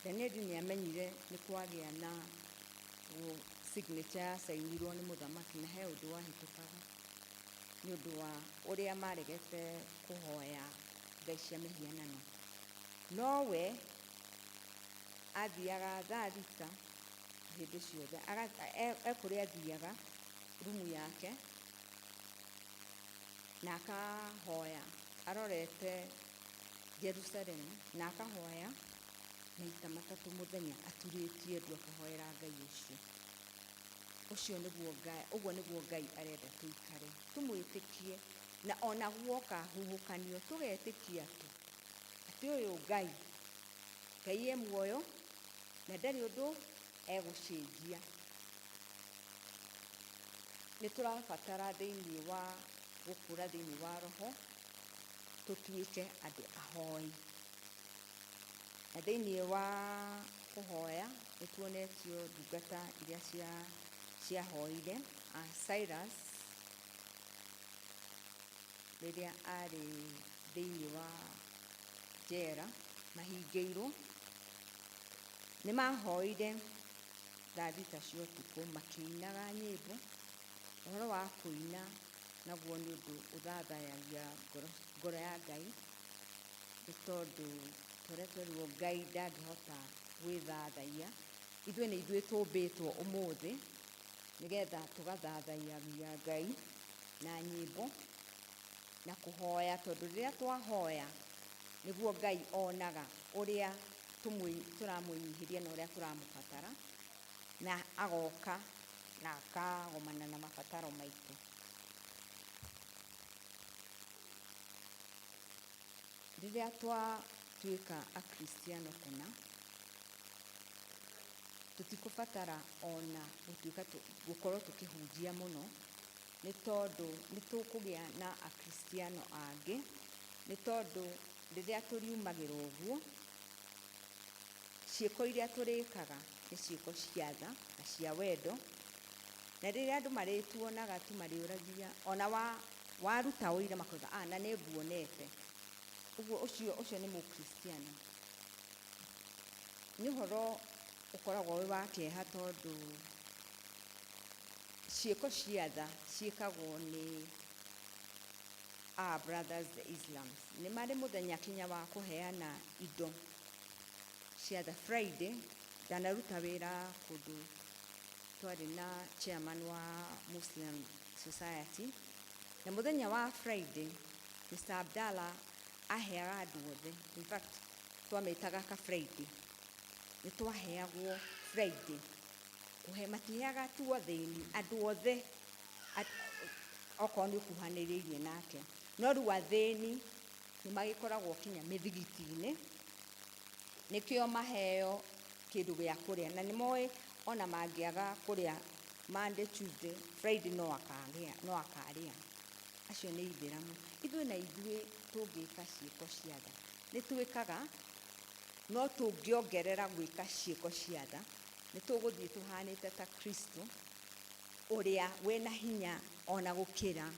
Danieli nĩ amenyire nĩ kwagĩa na signature yacainirwo nĩ mũthamaki, na he ũndũ wahĩtũkaga nĩ ũndũ wa ũrĩa maregete kũhoya ngai cia mĩhianano. Nowe athiaga thaa 6 hĩndĩ ciothe, ekũrĩa athiaga rumu yake na akahoya arorete Jerusalemu, na akahoya maita 3 mũthenya aturĩtie ndu, akahoera Ngai ũcio. Ũcio nĩguo Ngai, ũguo nĩguo Ngai arenda tũikare, tũmwĩtĩkie, na ona guoka huhũkanio tũgetĩkia tu atĩ ũyũ Ngai, Ngai e muoyo na ndarĩ ũndũ egũcenjia. Nĩ tũrabatara thĩinĩ wa gũkũra thĩinĩ wa roho tũtuĩke andũ ahoi. Na thĩinĩ wa kũhoya nĩ tuonetio ndungata iria ciahoire. Cyrus rĩrĩa arĩ thĩinĩ wa njera mahingĩirwo, nĩ mahoire thaa 6 cia ũtukũ makĩinaga nyĩmbo. Ũhoro wa kũina naguo nĩ ũndũ ũthathayagia ngoro ya Ngai, nĩ tondũ tũrĩa twerirwo Ngai ndangĩhota gwĩthathaiya. Ithuĩ nĩ ithuĩ tũmbĩtwo ũmũthĩ nĩgetha tũgathathayagia Ngai na nyĩmbo na kũhoya, tondũ rĩrĩa twahoya nĩguo Ngai onaga ũrĩa tũramwĩnyihĩria na ũrĩa tũramũbatara, na agoka na akagomana na mabataro maitũ. Rĩrĩa twatuĩka akristiano kũna, tũtikũbatara ona gũtuĩka gũkorwo tũkĩhunjia mũno, nĩ tondũ nĩ tũkũgĩa na akristiano angĩ, nĩ tondũ rĩrĩa tũriumagĩra ũguo, ciĩko iria tũrĩkaga nĩ ciĩko cia tha na cia wendo, na rĩrĩa andũ marĩtuonaga tu marĩũragia, ona waruta ũira makoiga, na nĩ nguonete. Ũguo ũcio nĩ mũkristiano. Nĩ ũhoro ũkoragwo wĩ wa kĩeha, tondũ ciĩko cia tha ciĩkagwo nĩ our brothers the Islams. Nĩ marĩ mũthenya kinya wa kũheana indo cia tha Friday. Ndanaruta wĩra kũndũ twarĩ na chairman wa Muslim Society, na mũthenya wa Friday Mr. Abdallah aheaga andũ othe, in fact twamĩtaga ka Friday, nĩ twaheagwo Friday kũhe, matiheaga tu athĩni, andũ othe okorwo nĩ ũkuhanĩrĩirie nake. No rĩu athĩni nĩ magĩkoragwo kinya mĩthigiti-inĩ, nĩkĩo maheo kĩndũ gĩa kũrĩa, na nĩ moĩ ona mangĩaga kũrĩa Monday, Tuesday, Friday no akagĩa, no akarĩa. Acio nĩ ithĩramu. Ithuĩ na ithuĩ tũngĩka ciĩko cia tha, nĩ twĩkaga, no tũngĩongerera gwĩka ciĩko cia tha, nĩ tũgũthiĩ tũhanĩte ta Kristo ũrĩa wĩna hinya ona gũkĩra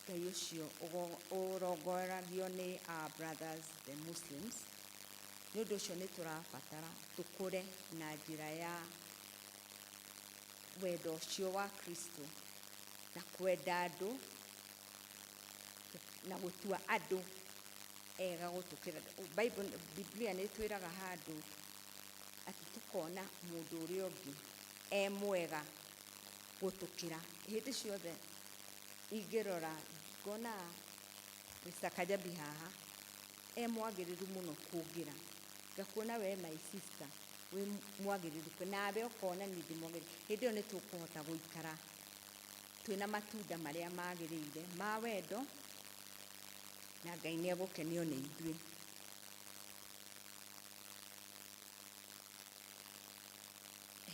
Ngai ũcio ũrongoragio nĩ our brothers the Muslims. Nĩ ũndũ ũcio nĩ tũrabatara tũkũre na njĩra ya wendo ũcio wa Kristo, na kwenda andũ na gũtua andũ ega gũtũkĩra. Bible, Biblia nĩ ĩtwĩraga handũ atĩ tũkona mũndũ ũrĩa ũngĩ e mwega gũtũkĩra. Hĩndĩ ciothe ingĩrora ngona Mr. Kajabi haha e mwagĩrĩru mũno kũngĩra, ngakuona we my sister wĩ mwagĩrĩru, nawe ũkona niĩ ndĩ mwagĩrĩru, hĩndĩ ĩyo nĩ tũkũhota gũikara twĩna matunda marĩa magĩrĩire ma wendo, na Ngai nĩ egũkenio nĩ ithuĩ.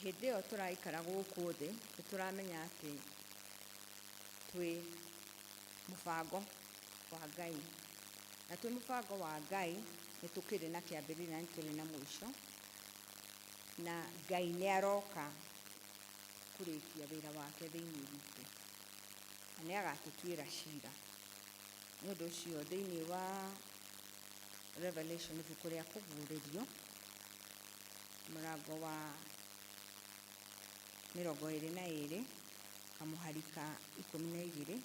Hĩndĩ ĩyo tũraikara gũkũ thĩ nĩ tũramenya atĩ twĩ mũbango wa Ngai, na twĩ mũbango wa Ngai nĩ tũkĩrĩ na kĩambĩrĩria na nĩ tũrĩ na mũico, na Ngai nĩ aroka kũrĩkia wĩra wake thĩinĩ witũ, na nĩ agatũtuĩra cira. Nĩ ũndũ ũcio thĩinĩ wa Revelation, ibuku rĩa kũguũrĩrio, mũrango wa 22 kamũhari ka 12,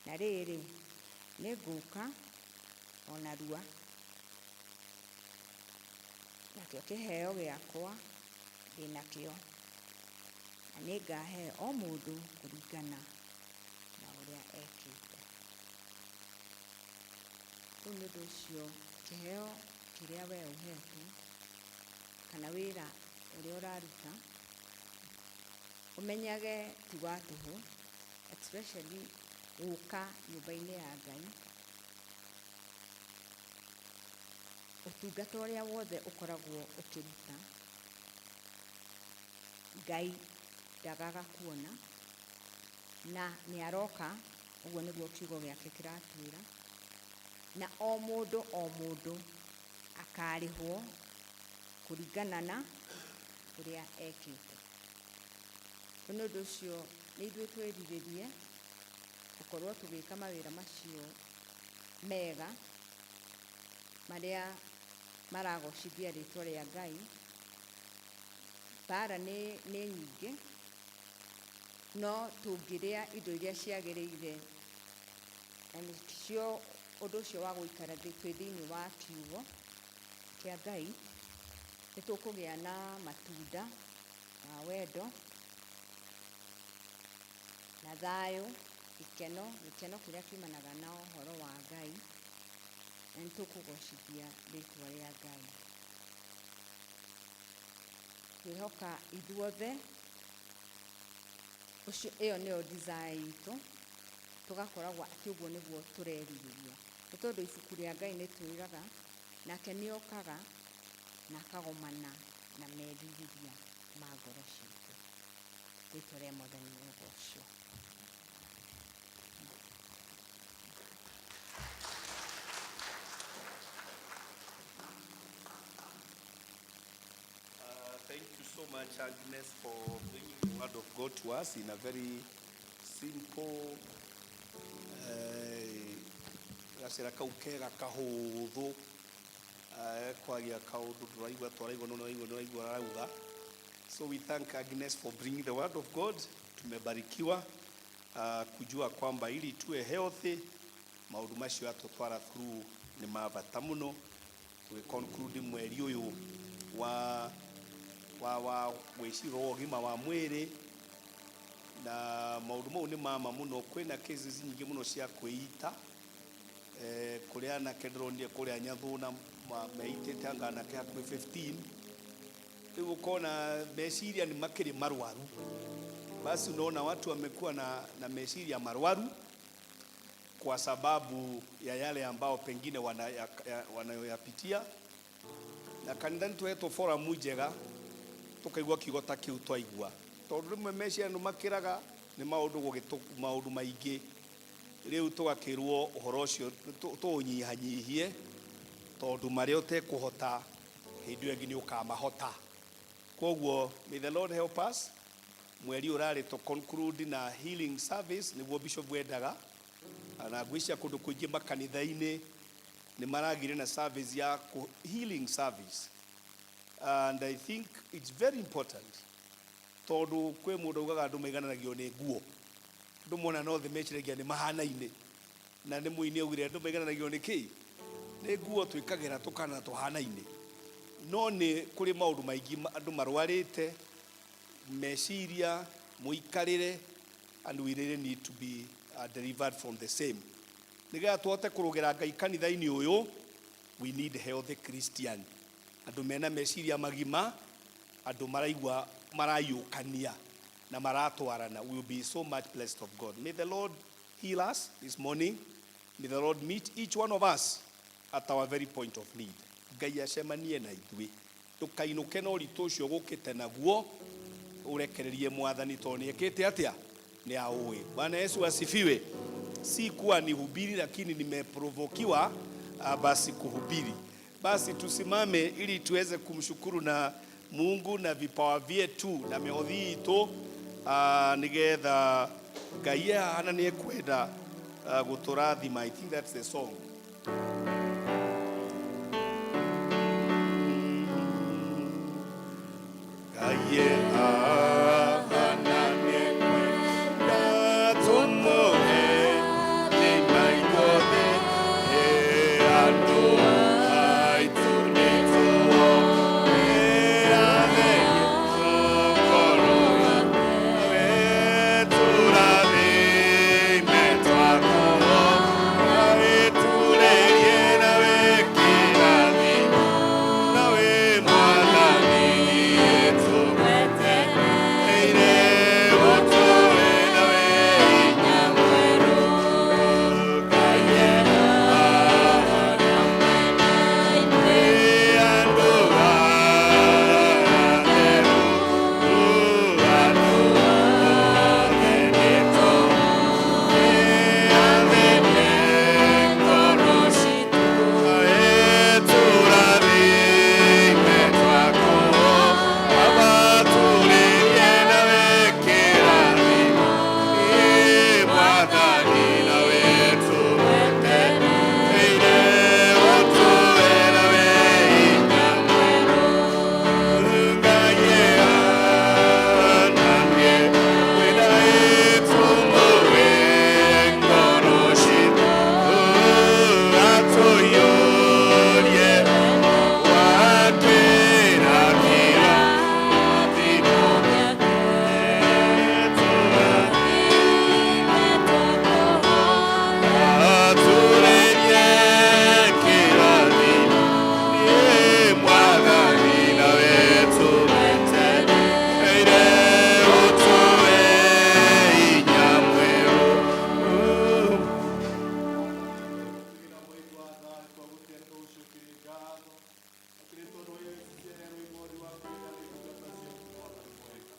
na rĩrĩ, nĩ ngũka o narua, nakĩo kĩheo gĩakwa ndĩ nakĩo, na nĩ ngahe o mũndũ kũringana na ũrĩa ekĩte. Rĩu nĩ ũndũ ũcio kĩheo kĩrĩa we ũhetwo kana wĩra ũrĩa ũraruta, ũmenyage ti wa tũhũ, especially gũka nyũmba-inĩ ya Ngai, ũtungata ũrĩa wothe ũkoragwo ũkĩruta, Ngai ndagaga kuona, na nĩ aroka, ũguo nĩguo kiugo gĩake kĩratwĩra, na o mũndũ o mũndũ akarĩhwo kũringana na ũrĩa ekĩte. Nĩ ũndũ ũcio nĩ ithuĩ twĩrirĩrie gũkorwo tũgĩka mawĩra macio mega marĩa maragocithia rĩtwa rĩa Ngai. Mbara nĩ nyingĩ, no tũngĩrĩa indo iria ciagĩrĩire, na nĩcio ũndũ ũcio wa gũikara twĩ thĩinĩ wa kiugo kĩa Ngai, nĩ tũkũgĩa na matunda ma wendo na thayũ, gĩkeno, gĩkeno kĩrĩa kiumanaga na ũhoro wa Ngai, na nĩ tũkũgocithia rĩtwa rĩa Ngai. Ngwĩhoka ithuothe ũcio ĩyo nĩyo desire itũ, tũgakoragwo atĩ ũguo nĩguo tũrerirĩria, nĩ tondũ ibuku rĩa Ngai nĩ twĩraga nake nĩ okaga na akagomana na merirĩria ma ngoro citũ. Rĩtwa rĩa Mwathani rĩrogocwo. Thank you so much, Agnes, for bringing the word of God to us in a very simple, gacĩra kau kega kahũthũ, kwaria kaũndũ ndũraigua twaraigua no nĩwaigua nĩwaigua arauga. So we thank Agnes for bringing the word of God. Tumebarikiwa kujua kwamba ili tuwe healthy, maũndũ macio atũtwara through nĩ ma bata mũno. Tũgĩ conclude mweri ũyũ wa wa wa gwĩcirwo ũgima wa mwĩrĩ, na maũndũ mau nĩ mama mũno. Kwĩna cases nyingĩ mũno cia kwĩita, kũrĩa anake ndĩronire kũrĩa Nyathũna meitĩte anga anake hakuhĩ 15. Rĩu ũkona meciria nĩ makĩrĩ marwaru. Basi unaona watu wamekuwa na meciria marwaru kwa sababu ya yale ambao pengine wanayoyapitia. Na kanitha nĩ tũhetwo forum njega tũkaigua kiugo ta kĩu twaigua, tondũ rĩmwe meciria nĩ makĩraga nĩ maũndũ gũgĩtũ maũndũ maingĩ. Rĩu tũgakĩrwo ũhoro ũcio tũũnyihanyihie, tondũ marĩa ũtekũhota hĩndĩ ĩyo ĩngĩ nĩ ũkamahota. Koguo may the Lord help us. Mweri ũrarĩ to conclude na healing service nĩguo bishop wendaga, na ngwĩciria kũndũ kũingĩ makanitha-inĩ nĩ maragire na service ya healing service, and I think it's very important, tondũ kwĩ mũndũ augaga andũ maigananagio nĩ nguo. Andũ mona no thĩ meciragia nĩ mahanaine, na nĩ mũini augire andũ maigananagio nĩ kĩ? Nĩ nguo twĩkagĩra tũkana tũhanaine. No nĩ kũrĩ maũndũ maingĩ andũ marwarĩte meciria, mũikarĩre, and we really need to be delivered from the same. Nĩgetha tũhote kũrũgĩra Ngai kanitha-inĩ ũyũ, we need healthy Christian. Andũ mena meciria magima, andũ maraigua marayũkania na maratwarana. We will be so much blessed of God. May the Lord heal us this morning. May the Lord meet each one of us at our very point of need. Ngai acemanie na ithuĩ. Ndũkainũke na ũritũ ũcio ũgũkĩte naguo, ũrekererie Mwathani tondũ nĩ ekĩte atĩa? Nĩ aũĩ. Bwana Yesu asifiwe. Si kuwa nihubiri, lakini nimeprovokiwa basi kuhubiri. Basi tusimame ili tuweze kumshukuru na Mungu na vipawa vyetu na mĩhothi itũ, nigetha Ngai ahana nĩ ekwenda gũtũrathima. I think that's the song. Ngai ahana nĩ ekwenda tũmũhe nĩ maitũ andũ aitũ nĩ tũmũhe ngoro we tũrathime twakuoya tũrerie nawe kĩrathimo nawe Mwathani tũgwetereire ũtũhe nawe hinya mwerũ. Ngai ahana andũ atheru andũ othe nĩ tũmũhe ngoro citũ tũrathime twakuoya tũrĩrie nawe kĩrathimo Mwathani nawe tũgwetereire ũtũhe nawe hinya mwerũ. Ngai ahana nĩekwenda tũmũhe ngoro citũ atũiyũrie wake na kĩrathimo atũrerie kĩrathimo Mwathani nawe tũgwetereire ũtũhe hinya mwerũ. Na mũigua tha twagũtĩa tũgũcokeria ngatho atĩrĩ tondũ ciaheirwo ing'ondu waku na nĩ ndungata ciaku Mwathani mwega.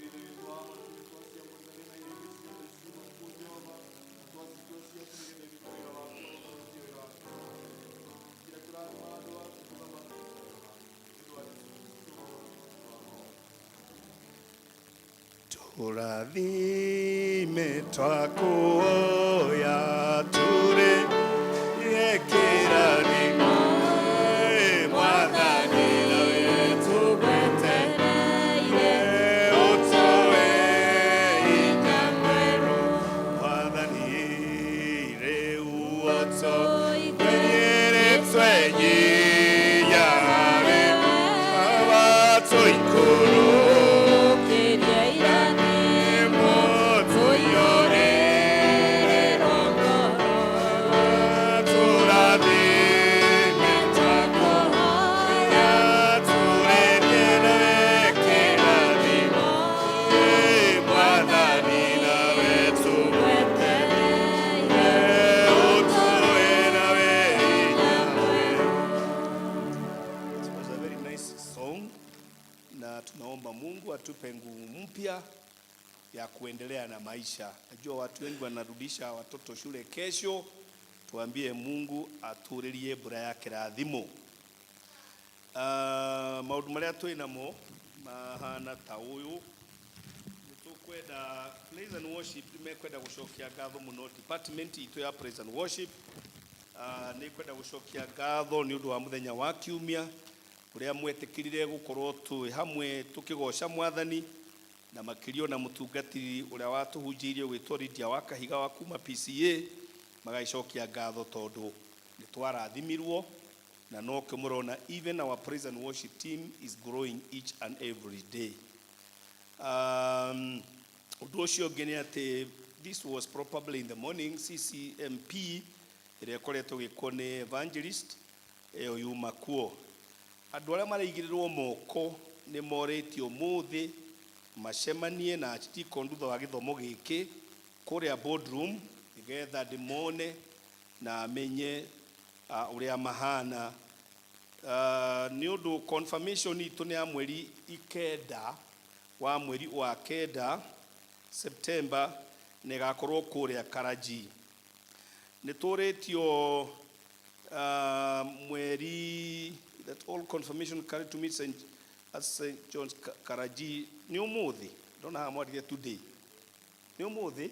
Ithe witũ wa matu twaciamũrithania na iria ingĩ ciothe ciuma kuo Jehova na twacitua ciaku nĩgetha irute wĩra waku na ũhunjie wĩra waku. Ira kũrathima andũ aku mũthamaki mwega nĩ ũndũ wa Jesũ Kristo twahoya. Tũrathime twakuoya tũrĩ kĩrathimo Mwathani nawe tũgwetereire ũtũhe hinya mwerũ. Mwathani rĩu ũtũmenyere twenyiyare Baba tũikũrũkĩrie tũiyũrĩre tũrathime twakuoya tũrerie nawe kĩrathimo Mwathani nawe tũgwetereire ũtũhe nawe hinya mwerũ. It was a very nice song na tunaomba Mungu atupe nguvu mpya ya kuendelea na maisha. Najua watu wengi wanarudisha watoto shule kesho, tuambie Mungu aturirie mbura ya kĩrathimo. Maũndũ marĩa twĩ namo mahana ta ũyũ nĩ tũkwenda praise and worship nĩ mekwenda gũcokia ngatho mũno department itũ ya praise and worship, nĩ kwenda gũcokia ngatho nĩ ũndũ wa mũthenya wa kiumia ũrĩa mwetĩkĩrire gũkorwo twĩ hamwe tũkĩgoca Mwathani na makĩria ona mũtungatĩri ũrĩa watũhunjĩirie gwĩtwo Lydia wa Kahiga wa kuma PCA magagĩcokia ngatho tondũ nĩ twarathimirwo na nokĩo mũrona even our praise and worship team is growing each and every day. Ũndũ ũcio ũngĩ nĩ atĩ This was probably in the morning. CCMP ĩrĩa ĩkoretwo ĩgĩkwo nĩ evangelist ĩyo yuma kuo. Andũ arĩa maraigĩrĩrwo moko nĩ morĩtio ũmũthĩ macemanie na archdeacon thutha wa gĩthomo gĩkĩ kũrĩa boardroom, nĩgetha ndĩmone na amenye ũrĩa mahana, nĩ ũndũ confirmation itũ nĩ ya mweri 9 wa mweri wa 9, September, na ĩgakorwo kũrĩa Karaji. Nĩ tũrĩtio mweri that all confirmation carried to meet St. at St. John's Karaji. Nĩ ũmũthĩ, ndona haha mwarire today, nĩ ũmũthĩ,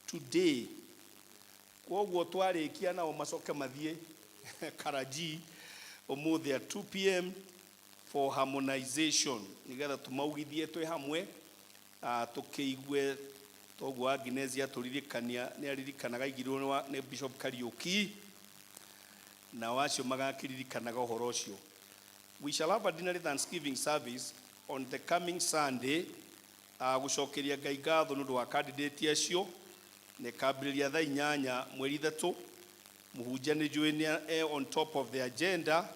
today. Kwoguo twarĩkia nao macoke mathiĩ Karaji ũmũthĩ at 2 p.m. for harmonization, nĩgetha tũmaugithie twĩ hamwe, tũkĩigue toguo Agnes atũririkania nĩ aririkanaga aigirwo nĩ Bishop Kariuki, nao acio magakĩririkanaga ũhoro ũcio. We shall have a dinner thanksgiving service on the coming Sunday, gũcokeria Ngai ngatho nĩ ũndũ wa candidate acio, na ĩkambĩrĩria thaa 8 mweri 3. Mũhunjia nĩ njũĩ nĩ e on top of the agenda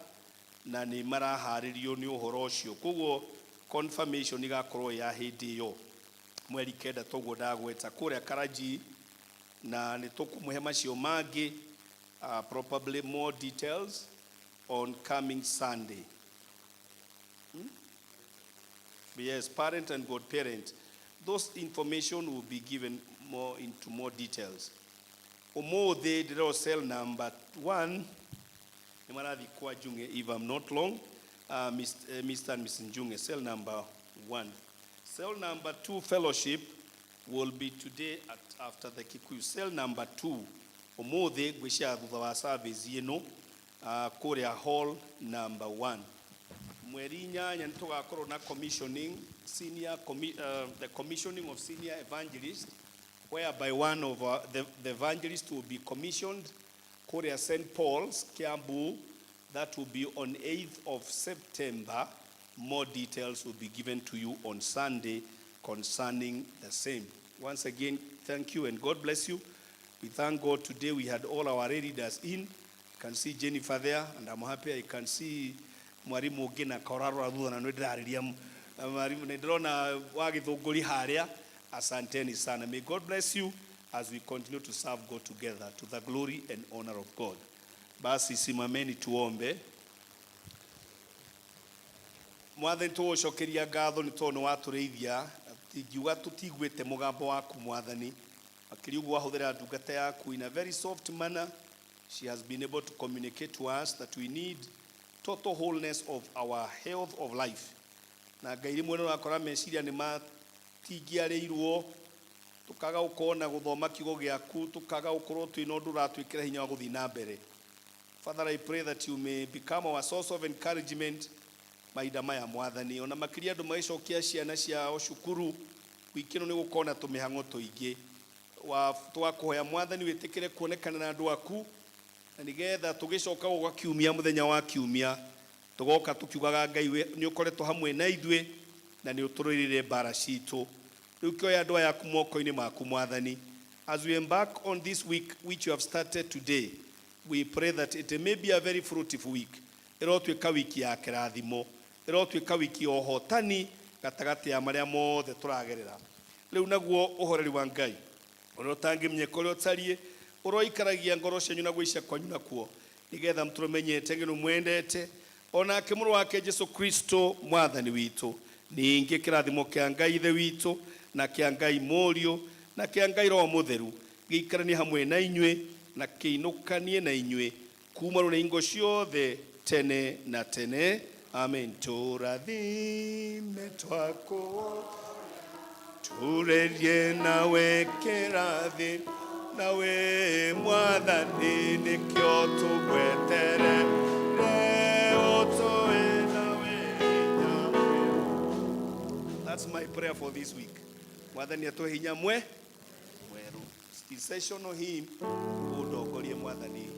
na nĩ maraharĩrio nĩ ũhoro ũcio. Koguo confirmation igakorwo ya hĩndĩ ĩyo mweri 9, toguo ndagweta, kũrĩa Karaji, na nĩ tũkũmũhe macio mangĩ, probably more details on coming Sunday. Yes, parent and godparent. Those information will be given more into more details. Ũmũthĩ ndĩrero cell number 1 nĩ marathiĩ kwa Njung'e, if I'm not wrong, Mr. and Mrs. Njung'e, cell number 1. Cell number 2 fellowship will be today at after the Kikuyu. Cell number 2 ũmũthĩ, ngwĩciria thutha wa service ĩno, kũrĩa hall number 1. Mweri 8 nĩ tũgakorwo na commissioning senior the commissioning of senior evangelist, whereby one of the evangelist will be commissioned kũrĩa St. Paul's, Kiambu. That will be on 8th of September. More details will be given to you on Sunday concerning the same. Once again, thank you and God bless you. We thank God today we had all our leaders in. You can see Jennifer there, and I'm happy I can see mwarimu ũngĩ na korarora thutha na nĩ ndĩrarĩria mwarimu, nĩ ndĩrona wa gĩthũngũri harĩa. Asanteni sana. May God bless you as we continue to serve God together to the glory and honor of God. Basi simameni tuombe. Mwathani, tũgũcokeria ngatho nĩ tondũ nĩ watũrĩithia. Tingiuga tũtiguĩte mũgambo waku, Mwathani. Makĩria ũguo wahũthĩra ndungata yaku in a very soft manner, she has been able to communicate to us that we need total wholeness of our health of life. Na Ngai, rĩmwe nĩ ũrakora meciria nĩ matingiarĩirwo, tũkaga gũkorwo na gũthoma kiugo gĩaku, tũkaga gũkorwo twĩna ũndũ ũratwĩkĩra hinya wa gũthiĩ na mbere. Father, I pray that you may become our source of encouragement mahinda maya, Mwathani, ona makĩria andũ magĩcokia ciana ciao cukuru. Wiki ĩno nĩ gũkorwo na tũmĩhang'o tũingĩ. Twakũhoya, Mwathani, wĩtĩkĩre kuonekana na andũ aku, na nĩgetha tũgĩcoka gũka kiumia, mũthenya wa kiumia, tũgoka tũkiugaga, Ngai nĩ ũkoretwo hamwe na ithuĩ na nĩ ũtũrũĩrĩire mbara citũ. Rĩu kĩoya andũ aya aku moko-inĩ maku, Mwathani. As we embark on this week which you have started today, we pray that it may be a very fruitful week. Ĩrotuĩka wiki ya kĩrathimo, ĩrotuĩka wiki ya ũhotani gatagatĩ ya marĩa mothe tũragerera rĩu. Naguo ũhoreri wa Ngai ũrĩa ũtangĩmenyeka ũrĩa ũtariĩ ũroikaragia ngoro cianyu na gwĩcia kwanyu nakuo, nĩgetha mũtũmenyete ng'ĩno mwendete onake mũrũ wake Jesu Kristo Mwathani witũ. Ningĩ kĩrathimo kĩa Ngai Ithe witũ na kĩa Ngai Mũriũ na kĩa Ngai Roho Mũtheru gĩikaranie hamwe na inyuĩ na kĩinũkanie na inyuĩ kuma rũrĩ hingo ciothe, tene na tene. Amen. Tũrathime twakwo turerie nawe kĩrathi nawe, Mwathani, nĩkĩo tũgweterere ũtũe nawe hinya mwerũ. That's my prayer for this week. Mwathani atũhe hinya mwerũ. Sensational hymn, ũndongorie, Mwathani.